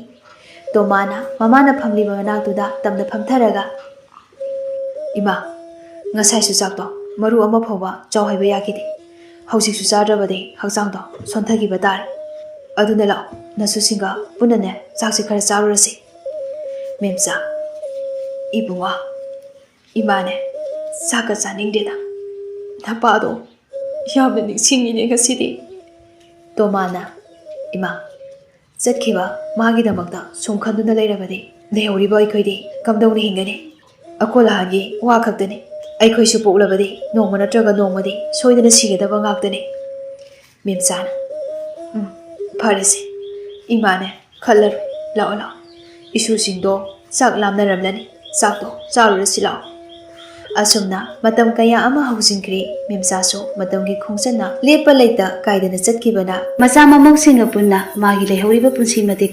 ꯇꯣꯃꯥꯅ ꯃꯃꯥꯅ ꯐꯝꯂꯤꯕ ꯃꯅꯥꯛꯇꯨꯗ ꯇꯞꯅ ꯐꯝꯊꯔꯒ, "ꯏꯃꯥ, ꯉꯁꯥꯏꯁꯨ ꯆꯥꯛꯇꯣ ꯃꯔꯨ ꯑꯃ ꯐꯥꯎꯕ ꯆꯥꯎ ꯍꯥꯏꯕ ꯌꯥꯈꯤꯗꯦ꯫ ꯍꯧꯖꯤꯛꯁꯨ ꯆꯥꯗ꯭ꯔꯕꯗꯤ ꯍꯛꯆꯥꯡꯗꯣ ꯁꯣꯟꯊꯈꯤꯕ ꯇꯥꯔꯦ꯫ ꯑꯗꯨꯅ ꯂꯥꯛꯑꯣ, ꯅꯁꯨꯁꯤꯡꯒ ꯄꯨꯟꯅꯅꯦ ꯆꯥꯛꯁꯦ ꯈꯔ ꯆꯥꯔꯨꯔꯁꯤ꯫" ꯃꯦꯝꯆꯥ, "ꯏꯕꯨꯡꯉꯣ, ꯏꯃꯥꯅꯦ ꯆꯥꯛꯀ ꯆꯥꯅꯤꯡꯗꯦꯗ꯫ ꯅꯄꯥꯗꯣ ꯌꯥꯝꯅ ꯅꯤꯡꯁꯤꯡꯉꯤꯅꯦ ꯉꯁꯤꯗꯤ꯫" ꯇꯣꯃꯥꯅ, "ꯏꯃꯥ, ꯆꯠꯈꯤꯕ ꯃꯥꯒꯤꯗꯃꯛꯇ ꯁꯨꯝ ꯈꯟꯗꯨꯅ ꯂꯩꯔꯕꯗꯤ ꯂꯩꯍꯧꯔꯤꯕ ꯑꯩꯈꯣꯏꯗꯤ ꯀꯝꯗꯧꯅ ꯍꯤꯡꯒꯅꯤ? ꯑꯀꯣꯜ ꯑꯍꯥꯟꯒꯤ ꯋꯥ ꯈꯛꯇꯅꯤ꯫ ꯑꯩꯈꯣꯏꯁꯨ ꯄꯣꯛꯂꯕꯗꯤ ꯅꯣꯡꯃ ꯅꯠꯇ꯭ꯔꯒ ꯅꯣꯡꯃꯗꯤ ꯁꯣꯏꯗꯅ ꯁꯤꯒꯗꯕ ꯉꯥꯛꯇꯅꯤ꯫" ꯃꯦꯝꯆꯥꯅ, "ꯎꯝ, ꯐꯔꯦꯁꯦ꯫ ꯏꯃꯥꯅꯦ ꯈꯜꯂꯔꯣꯏ꯫ ꯂꯥꯛꯑꯣ, ꯂꯥꯛꯑꯣ꯫ ꯏꯁꯨꯁꯤꯡꯗꯣ ꯆꯥꯛ ꯂꯥꯝꯅꯔꯝꯂꯅꯤ꯫ ꯆꯥꯛꯇꯣ ꯆꯥꯔꯨꯔꯁꯤ ꯂꯥꯛꯑꯣ꯫" ꯑꯁꯨꯝꯅ ꯃꯇꯝ ꯀꯌꯥ ꯑꯃ ꯍꯧꯖꯤꯟꯈ꯭ꯔꯦ꯫ ꯃꯦꯝꯆꯥꯁꯨ ꯃꯇꯝꯒꯤ ꯈꯣꯡꯆꯠꯅ ꯂꯦꯞꯄ ꯂꯩꯇ ꯀꯥꯏꯗꯅ ꯆꯠꯈꯤꯕꯅ ꯃꯆꯥ ꯃꯃꯧꯁꯤꯡꯒ ꯄꯨꯟꯅ ꯃꯥꯒꯤ ꯂꯩꯍꯧꯔꯤꯕ ꯄꯨꯟꯁꯤ ꯃꯇꯦꯛ